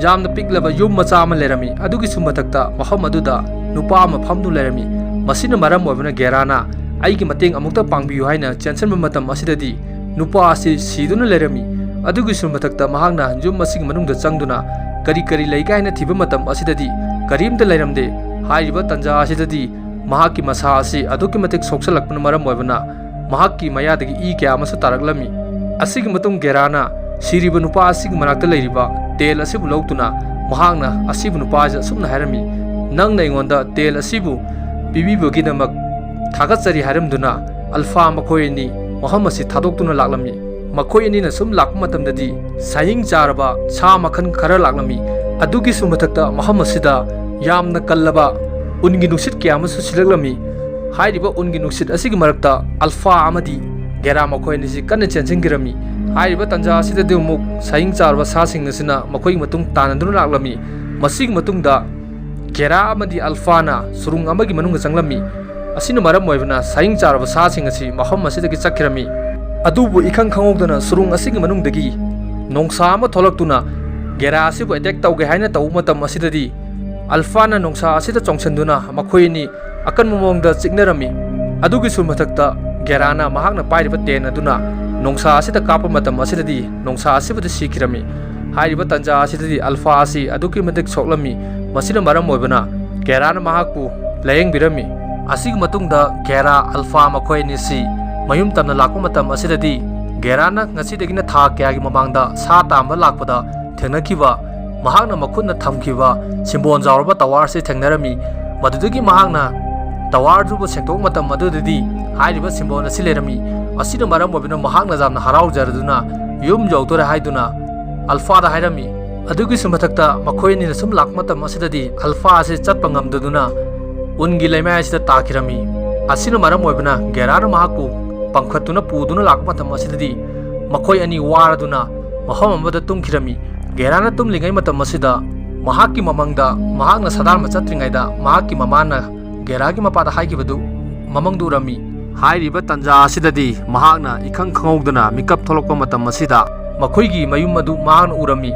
ꯌꯥꯝꯅ ꯄꯤꯛꯂꯕ ꯌꯨꯝ ꯃꯆꯥ ꯑꯃ ꯂꯩꯔꯝꯃꯤ꯫ ꯑꯗꯨꯒꯤꯁꯨ ꯃꯊꯛꯇ ꯃꯐꯝ ꯑꯗꯨꯗ ꯅꯨꯄꯥ ꯑꯃ ꯐꯝꯗꯨꯅ ꯂꯩꯔꯝꯃꯤ꯫ ꯃꯁꯤꯅ ꯃꯔꯝ ꯑꯣꯏꯕꯅ ꯒꯦꯔꯥꯅ "ꯑꯩꯒꯤ ꯃꯇꯦꯡ ꯑꯃꯨꯛꯇ ꯄꯥꯡꯕꯤꯌꯨ" ꯍꯥꯏꯅ ꯆꯦꯟꯁꯤꯟꯕ ꯃꯇꯝ ꯑꯁꯤꯗꯗꯤ ꯅꯨꯄꯥ ꯑꯁꯤ ꯁꯤꯗꯨꯅ ꯂꯩꯔꯝꯃꯤ꯫ ꯑꯗꯨꯒꯤꯁꯨ ꯃꯊꯛꯇ ꯃꯍꯥꯛꯅ ꯌꯨꯝ ꯑꯁꯤꯒꯤ ꯃꯅꯨꯡꯗ ꯆꯪꯗꯨꯅ ꯀꯔꯤ ꯀꯔꯤ ꯂꯩꯒꯦ ꯍꯥꯏꯅ ꯊꯤꯕ ꯃꯇꯝ ꯑꯁꯤꯗꯗꯤ ꯀꯔꯤꯝꯇ ꯂꯩꯔꯝꯗꯦ꯫ ꯍꯥꯏꯔꯤꯕ ꯇꯟꯖꯥ ꯑꯁꯤꯗꯗꯤ ꯃꯍꯥꯛꯀꯤ ꯃꯁꯥ ꯑꯁꯤ ꯑꯗꯨꯛꯀꯤ ꯃꯇꯤꯛ ꯁꯣꯛꯆꯜꯂꯛꯄꯅ ꯃꯔꯝ ꯑꯣꯏꯕꯅ ꯃꯍꯥꯛꯀꯤ ꯃꯌꯥꯗꯒꯤ ꯏ ꯀꯌꯥ ꯑꯃꯁꯨ ꯇꯥꯔꯛꯂꯝꯃꯤ꯫ ꯑꯁꯤꯒꯤ ꯃꯇꯨꯡ ꯒꯦꯔꯥꯅ ꯁꯤꯔꯤꯕ ꯅꯨꯄꯥ ꯑꯁꯤꯒꯤ ꯃꯅꯥꯛꯇ ꯂꯩꯔꯤꯕ ꯇꯦꯜ ꯑꯁꯤꯕꯨ ꯂꯧꯗꯨꯅ ꯃꯍꯥꯛꯅ ꯑꯁꯤꯕꯨ ꯅꯨꯄꯥ ꯑꯁꯤꯗ ꯑꯁꯨꯝꯅ ꯍꯥꯏꯔꯝꯃꯤ, "ꯅꯪꯅ ꯑꯩꯉꯣꯟꯗ ꯇꯦꯜ ꯑꯁꯤꯕꯨ ꯄꯤꯕꯤꯕꯒꯤꯗꯃꯛ ꯊꯥꯒꯠꯆꯔꯤ" ꯍꯥꯏꯔꯝꯗꯨꯅ ꯑꯜꯐꯥ ꯃꯈꯣꯏ ꯑꯅꯤ ꯃꯐꯝ ꯑꯁꯤ ꯊꯥꯗꯣꯛꯇꯨꯅ ꯂꯥꯛꯂꯝꯃꯤ꯫ ꯃꯈꯣꯏ ꯑꯅꯤꯅ ꯁꯨꯝ ꯂꯥꯛꯄ ꯃꯇꯝꯗꯗꯤ ꯁꯥꯍꯤꯡ ꯆꯥꯔꯕ ꯁꯥ ꯃꯈꯜ ꯈꯔ ꯂꯥꯛꯂꯝꯃꯤ꯫ ꯑꯗꯨꯒꯤꯁꯨ ꯃꯊꯛꯇ ꯃꯐꯝ ꯑꯁꯤꯗ ꯌꯥꯝꯅ ꯀꯜꯂꯕ ꯎꯟꯒꯤ ꯅꯨꯡꯁꯤꯠ ꯀꯌꯥ ꯑꯃꯁꯨ ꯁꯤꯠꯂꯛꯂꯝꯃꯤ꯫ ꯍꯥꯏꯔꯤꯕ ꯎꯟꯒꯤ ꯅꯨꯡꯁꯤꯠ ꯑꯁꯤꯒꯤ ꯃꯔꯛꯇ ꯑꯜꯐꯥ ꯑꯃꯗꯤ ꯒꯦꯔꯥ ꯃꯈꯣꯏ ꯑꯅꯤꯁꯤ ꯀꯟꯅ ꯆꯦꯟꯁꯤꯟꯈꯤꯔꯝꯃꯤ꯫ ꯍꯥꯏꯔꯤꯕ ꯇꯟꯖꯥ ꯑꯁꯤꯗꯗꯤ ꯑꯃꯨꯛ ꯁꯥꯍꯤꯡ ꯆꯥꯔꯕ ꯁꯥꯁꯤꯡ ꯑꯁꯤꯅ ꯃꯈꯣꯏꯒꯤ ꯃꯇꯨꯡ ꯇꯥꯟꯅꯗꯨꯅ ꯂꯥꯛꯂꯝꯃꯤ꯫ ꯃꯁꯤꯒꯤ ꯃꯇꯨꯡꯗ ꯒꯦꯔꯥ ꯑꯃꯗꯤ ꯑꯜꯐꯥꯅ ꯁꯨꯔꯨꯡ ꯑꯃꯒꯤ ꯃꯅꯨꯡꯗ ꯆꯪꯂꯝꯃꯤ꯫ ꯑꯁꯤꯅ ꯃꯔꯝ ꯑꯣꯏꯕꯅ ꯁꯥꯍꯤꯡ ꯆꯥꯔꯕ ꯁꯥꯁꯤꯡ ꯑꯁꯤ ꯃꯐꯝ ꯑꯁꯤꯗꯒꯤ ꯆꯠꯈꯤꯔꯝꯃꯤ꯫ ꯑꯗꯨꯕꯨ ꯏꯈꯪ ꯈꯪꯍꯧꯗꯅ ꯁꯨꯔꯨꯡ ꯑꯁꯤꯒꯤ ꯃꯅꯨꯡꯗꯒꯤ ꯅꯣꯡꯁꯥ ꯑꯃ ꯊꯣꯛꯂꯛꯇꯨꯅ ꯒꯦꯔꯥ ꯑꯁꯤꯕꯨ ꯑꯦꯇꯦꯛ ꯇꯧꯒꯦ ꯍꯥꯏꯅ ꯇꯧꯕ ꯃꯇꯝ ꯑꯁꯤꯗꯗꯤ ꯑꯜꯐꯥꯅ ꯅꯣꯡꯁꯥ ꯑꯁꯤꯗ ꯆꯣꯡꯁꯤꯟꯗꯨꯅ ꯃꯈꯣꯏ ꯑꯅꯤ ꯑꯀꯟꯕ ꯃꯑꯣꯡꯗ ꯆꯤꯛꯅꯔꯝꯃꯤ꯫ ꯑꯗꯨꯒꯤꯁꯨ ꯃꯊꯛꯇ ꯒꯦꯔꯥꯅ ꯃꯍꯥꯛꯅ ꯄꯥꯏꯔꯤꯕ ꯇꯦꯟ ꯑꯗꯨꯅ ꯅꯣꯡꯁꯥ ꯑꯁꯤꯗ ꯀꯥꯞꯄ ꯃꯇꯝ ꯑꯁꯤꯗꯗꯤ ꯅꯣꯡꯁꯥ ꯑꯁꯤꯕꯨꯗꯤ ꯁꯤꯈꯤꯔꯝꯃꯤ꯫ ꯍꯥꯏꯔꯤꯕ ꯇꯟꯖꯥ ꯑꯁꯤꯗꯗꯤ ꯑꯜꯐꯥ ꯑꯁꯤ ꯑꯗꯨꯛꯀꯤ ꯃꯇꯤꯛ ꯁꯣꯛꯂꯝꯃꯤ꯫ ꯃꯁꯤꯅ ꯃꯔꯝ ꯑꯣꯏꯕꯅ ꯒꯦꯔꯥꯅ ꯃꯍꯥꯛꯄꯨ ꯂꯥꯌꯦꯡꯕꯤꯔꯝꯃꯤ꯫ ꯑꯁꯤꯒꯤ ꯃꯇꯨꯡꯗ ꯒꯦꯔꯥ ꯑꯜꯐꯥ ꯃꯈꯣꯏ ꯑꯅꯤꯁꯤ ꯃꯌꯨꯝ ꯇꯝꯅ ꯂꯥꯛꯄ ꯃꯇꯝ ꯑꯁꯤꯗꯗꯤ ꯒꯦꯔꯥꯅ ꯉꯁꯤꯗꯒꯤꯅ ꯊꯥ ꯀꯌꯥꯒꯤ ꯃꯃꯥꯡꯗ ꯁꯥ ꯇꯥꯟꯕ ꯂꯥꯛꯄꯗ ꯊꯦꯡꯅꯈꯤꯕ ꯃꯍꯥꯛꯅ ꯃꯈꯨꯠꯅ ꯊꯝꯈꯤꯕ ꯁꯤꯝꯕꯣꯟ ꯌꯥꯎꯔꯕ ꯇꯋꯥꯔ ꯑꯁꯤ ꯊꯦꯡꯅꯔꯝꯃꯤ꯫ ꯃꯗꯨꯗꯒꯤ ꯃꯍꯥꯛꯅ ꯇꯋꯥꯔꯗꯨꯕꯨ ꯁꯦꯡꯗꯣꯛꯄ ꯃꯇꯝ ꯑꯗꯨꯗꯗꯤ ꯍꯥꯏꯔꯤꯕ symbol ꯑꯁꯤ ꯂꯩꯔꯝꯃꯤ꯫ ꯑꯁꯤꯅ ꯃꯔꯝ ꯑꯣꯏꯕꯅ ꯃꯍꯥꯛꯅ ꯌꯥꯝꯅ ꯍꯔꯥꯎꯖꯔꯗꯨꯅ ꯌꯨꯝ ꯌꯧꯗꯣꯔꯦ ꯍꯥꯏꯗꯨꯅ ꯑꯜꯐꯥꯗ ꯍꯥꯏꯔꯝꯃꯤ꯫ ꯑꯗꯨꯒꯤꯁꯨ ꯃꯊꯛꯇ ꯃꯈꯣꯏ ꯑꯅꯤꯅ ꯁꯨꯝ ꯂꯥꯛꯄ ꯃꯇꯝ ꯑꯁꯤꯗꯗꯤ ꯑꯜꯐꯥ ꯑꯁꯤ ꯆꯠꯄ ꯉꯝꯗꯗꯨꯅ ꯎꯟꯒꯤ ꯂꯩꯃꯥꯏ ꯑꯁꯤꯗ ꯇꯥꯈꯤꯔꯝꯃꯤ꯫ ꯑꯁꯤꯅ ꯃꯔꯝ ꯑꯣꯏꯕꯅ ꯒꯦꯔꯥꯅ ꯃꯍꯥꯛꯄꯨ ꯄꯝꯈꯠꯇꯨꯅ ꯄꯨꯗꯨꯅ ꯂꯥꯛꯄ ꯃꯇꯝ ꯑꯁꯤꯗꯗꯤ ꯃꯈꯣꯏ ꯑꯅꯤ ꯋꯥꯔꯗꯨꯅ ꯃꯐꯝ ꯑꯃꯗ ꯇꯨꯝꯈꯤꯔꯝꯃꯤ꯫ ꯒꯦꯔꯥꯅ ꯇꯨꯝꯂꯤꯉꯩ ꯃꯇꯝ ꯑꯁꯤꯗ ꯃꯍꯥꯛꯀꯤ ꯃꯃꯪꯗ ꯃꯍꯥꯛꯅ ꯁꯥꯗꯥꯟꯕ ꯆꯠꯇ꯭ꯔꯤꯉꯩꯗ ꯃꯍꯥꯛꯀꯤ ꯃꯃꯥꯅ ꯒꯦꯔꯥꯒꯤ ꯃꯄꯥꯗ ꯍꯥꯏꯈꯤꯕꯗꯨ ꯃꯃꯪꯗ ꯎꯔꯝꯃꯤ꯫ ꯍꯥꯏꯔꯤꯕ ꯇꯟꯖꯥ ꯑꯁꯤꯗꯗꯤ ꯃꯍꯥꯛꯅ ꯏꯈꯪ ꯈꯪꯍꯧꯗꯅ ꯃꯤꯀꯞ ꯊꯣꯛꯂꯛꯄ ꯃꯇꯝ ꯑꯁꯤꯗ ꯃꯈꯣꯏꯒꯤ ꯃꯌꯨꯝ ꯑꯗꯨ ꯃꯍꯥꯛꯅ ꯎꯔꯝꯃꯤ꯫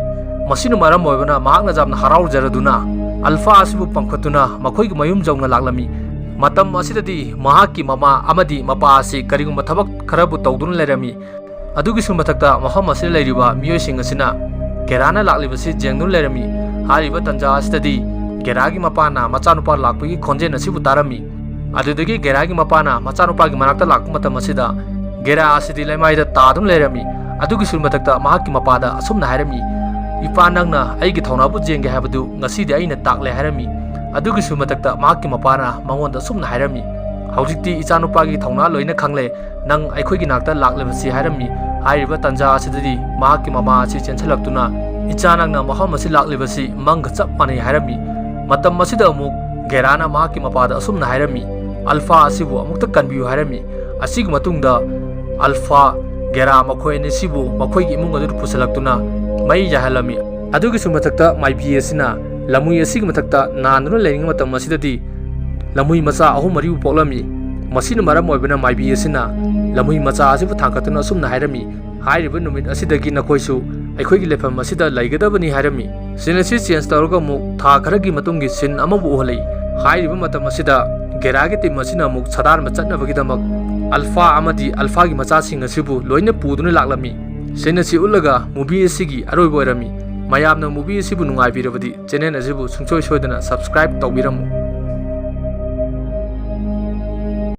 ꯃꯁꯤꯅ ꯃꯔꯝ ꯑꯣꯏꯕꯅ ꯃꯍꯥꯛꯅ ꯌꯥꯝꯅ ꯍꯔꯥꯎꯖꯔꯗꯨꯅ ꯑꯜꯐꯥ ꯑꯁꯤꯕꯨ ꯄꯝꯈꯠꯇꯨꯅ ꯃꯈꯣꯏꯒꯤ ꯃꯌꯨꯝ ꯌꯧꯅ ꯂꯥꯛꯂꯝꯃꯤ꯫ ꯃꯇꯝ ꯑꯁꯤꯗꯗꯤ ꯃꯍꯥꯛꯀꯤ ꯃꯃꯥ ꯑꯃꯗꯤ ꯃꯄꯥ ꯑꯁꯤ ꯀꯔꯤꯒꯨꯝꯕ ꯊꯕꯛ ꯈꯔꯕꯨ ꯇꯧꯗꯨꯅ ꯂꯩꯔꯝꯃꯤ꯫ ꯑꯗꯨꯒꯤꯁꯨ ꯃꯊꯛꯇ ꯃꯐꯝ ꯑꯁꯤꯗ ꯂꯩꯔꯤꯕ ꯃꯤꯑꯣꯏꯁꯤꯡ ꯑꯁꯤꯅ ꯒꯦꯔꯥꯅ ꯂꯥꯛꯂꯤꯕꯁꯤ ꯌꯦꯡꯗꯨꯅ ꯂꯩꯔꯝꯃꯤ꯫ ꯍꯥꯏꯔꯤꯕ ꯇꯟꯖꯥ ꯑꯁꯤꯗꯗꯤ ꯒꯦꯔꯥꯒꯤ ꯃꯄꯥꯅ ꯃꯆꯥꯅꯨꯄꯥ ꯂꯥꯛꯄꯒꯤ ꯈꯣꯟꯖꯦꯜ ꯑꯁꯤꯕꯨ ꯇꯥꯔꯝꯃꯤ꯫ ꯑꯗꯨꯗꯒꯤ ꯒꯦꯔꯥꯒꯤ ꯃꯄꯥꯅ ꯃꯆꯥꯅꯨꯄꯥꯒꯤ ꯃꯅꯥꯛꯇ ꯂꯥꯛꯄ ꯃꯇꯝ ꯑꯁꯤꯗ ꯒꯦꯔꯥ ꯑꯁꯤꯗꯤ ꯂꯩꯃꯥꯏꯗ ꯇꯥꯗꯨꯅ ꯂꯩꯔꯝꯃꯤ꯫ ꯑꯗꯨꯒꯤꯁꯨ ꯃꯊꯛꯇ ꯃꯍꯥꯛꯀꯤ ꯃꯄꯥꯗ ꯑꯁꯨꯝꯅ ꯍꯥꯏꯔꯝꯃꯤ, "ꯏꯄꯥ, ꯅꯪꯅ ꯑꯩꯒꯤ ꯊꯧꯅꯥꯕꯨ ꯌꯦꯡꯒꯦ ꯍꯥꯏꯕꯗꯨ ꯉꯁꯤꯗꯤ ꯑꯩꯅ ꯇꯥꯛꯂꯦ" ꯍꯥꯏꯔꯝꯃꯤ꯫ ꯑꯗꯨꯒꯤꯁꯨ ꯃꯊꯛꯇ ꯃꯍꯥꯛꯀꯤ ꯃꯄꯥꯅ ꯃꯉꯣꯟꯗ ꯑꯁꯨꯝꯅ ꯍꯥꯏꯔꯝꯃꯤ, "ꯍꯧꯖꯤꯛꯇꯤ ꯏꯆꯥꯅꯨꯄꯥꯒꯤ ꯊꯧꯅꯥ ꯂꯣꯏꯅ ꯈꯪꯂꯦ, ꯅꯪ ꯑꯩꯈꯣꯏꯒꯤ ꯅꯥꯛꯇ ꯂꯥꯛꯂꯤꯕꯁꯤ" ꯍꯥꯏꯔꯝꯃꯤ꯫ ꯍꯥꯏꯔꯤꯕ ꯇꯟꯖꯥ ꯑꯁꯤꯗꯗꯤ ꯃꯍꯥꯛꯀꯤ ꯃꯃꯥ ꯑꯁꯤ ꯆꯦꯟꯁꯤꯜꯂꯛꯇꯨꯅ, "ꯏꯆꯥ, ꯅꯪꯅ ꯃꯐꯝ ꯑꯁꯤ ꯂꯥꯛꯂꯤꯕꯁꯤ ꯃꯪꯒ ꯆꯞ ꯃꯥꯟꯅꯩ" ꯍꯥꯏꯔꯝꯃꯤ꯫ ꯃꯇꯝ ꯑꯁꯤꯗ ꯑꯃꯨꯛ ꯒꯦꯔꯥꯅ ꯃꯍꯥꯛꯀꯤ ꯃꯄꯥꯗ ꯑꯁꯨꯝꯅ ꯍꯥꯏꯔꯝꯃꯤ, "ꯑꯜꯐꯥ ꯑꯁꯤꯕꯨ ꯑꯃꯨꯛꯇ ꯀꯟꯕꯤꯌꯨ" ꯍꯥꯏꯔꯝꯃꯤ꯫ ꯑꯁꯤꯒꯤ ꯃꯇꯨꯡꯗ ꯑꯜꯐꯥ, ꯒꯦꯔꯥ ꯃꯈꯣꯏ ꯑꯅꯤꯁꯤꯕꯨ ꯃꯈꯣꯏꯒꯤ ꯏꯃꯨꯡ ꯑꯗꯨꯗ ꯄꯨꯁꯤꯜꯂꯛꯇꯨꯅ ꯃꯩ ꯌꯥꯏꯍꯜꯂꯝꯃꯤ꯫ ꯑꯗꯨꯒꯤꯁꯨ ꯃꯊꯛꯇ ꯃꯥꯏꯕꯤ ꯑꯁꯤꯅ ꯂꯝꯍꯨꯏ ꯑꯁꯤꯒꯤ ꯃꯊꯛꯇ ꯅꯥꯟꯗꯨꯅ ꯂꯩꯔꯤꯉꯩ ꯃꯇꯝ ꯑꯁꯤꯗꯗꯤ ꯂꯝꯍꯨꯏ ꯃꯆꯥ ꯑꯍꯨꯝ ꯃꯔꯤꯕꯨ ꯄꯣꯛꯂꯝꯃꯤ꯫ ꯃꯁꯤꯅ ꯃꯔꯝ ꯑꯣꯏꯕꯅ ꯃꯥꯏꯕꯤ ꯑꯁꯤꯅ ꯂꯝꯍꯨꯏ ꯃꯆꯥ ꯑꯁꯤꯕꯨ ꯊꯥꯡꯒꯠꯇꯨꯅ ꯑꯁꯨꯝꯅ ꯍꯥꯏꯔꯝꯃꯤ, "ꯍꯥꯏꯔꯤꯕ ꯅꯨꯃꯤꯠ ꯑꯁꯤꯗꯒꯤ ꯅꯈꯣꯏꯁꯨ ꯑꯩꯈꯣꯏꯒꯤ ꯂꯩꯐꯝ ꯑꯁꯤꯗ ꯂꯩꯒꯗꯕꯅꯤ" ꯍꯥꯏꯔꯝꯃꯤ꯫ Scene ꯑꯁꯤ change ꯇꯧꯔꯒ ꯑꯃꯨꯛ ꯊꯥ ꯈꯔꯒꯤ ꯃꯇꯨꯡꯒꯤ scene ꯑꯃꯕꯨ ꯎꯍꯜꯂꯤ꯫ ꯍꯥꯏꯔꯤꯕ ꯃꯇꯝ ꯑꯁꯤꯗ ꯒꯦꯔꯥꯒꯤ team ꯑꯁꯤꯅ ꯑꯃꯨꯛ ꯁꯥꯗꯥꯟꯕ ꯆꯠꯅꯕꯒꯤꯗꯃꯛ ꯑꯜꯐꯥ ꯑꯃꯗꯤ ꯑꯜꯐꯥꯒꯤ ꯃꯆꯥꯁꯤꯡ ꯑꯁꯤꯕꯨ ꯂꯣꯏꯅ ꯄꯨꯗꯨꯅ ꯂꯥꯛꯂꯝꯃꯤ꯫ Scene ꯑꯁꯤ ꯎꯠꯂꯒ movie ꯑꯁꯤꯒꯤ ꯑꯔꯣꯏꯕ ꯑꯣꯏꯔꯝꯃꯤ꯫ ꯃꯌꯥꯝꯅ movie ꯑꯁꯤꯕꯨ ꯅꯨꯡꯉꯥꯏꯕꯤꯔꯕꯗꯤ channel ꯑꯁꯤꯕꯨ ꯁꯨꯡꯁꯣꯏ ꯁꯣꯏꯗꯅ subscribe ꯇꯧꯕꯤꯔꯝꯃꯨ꯫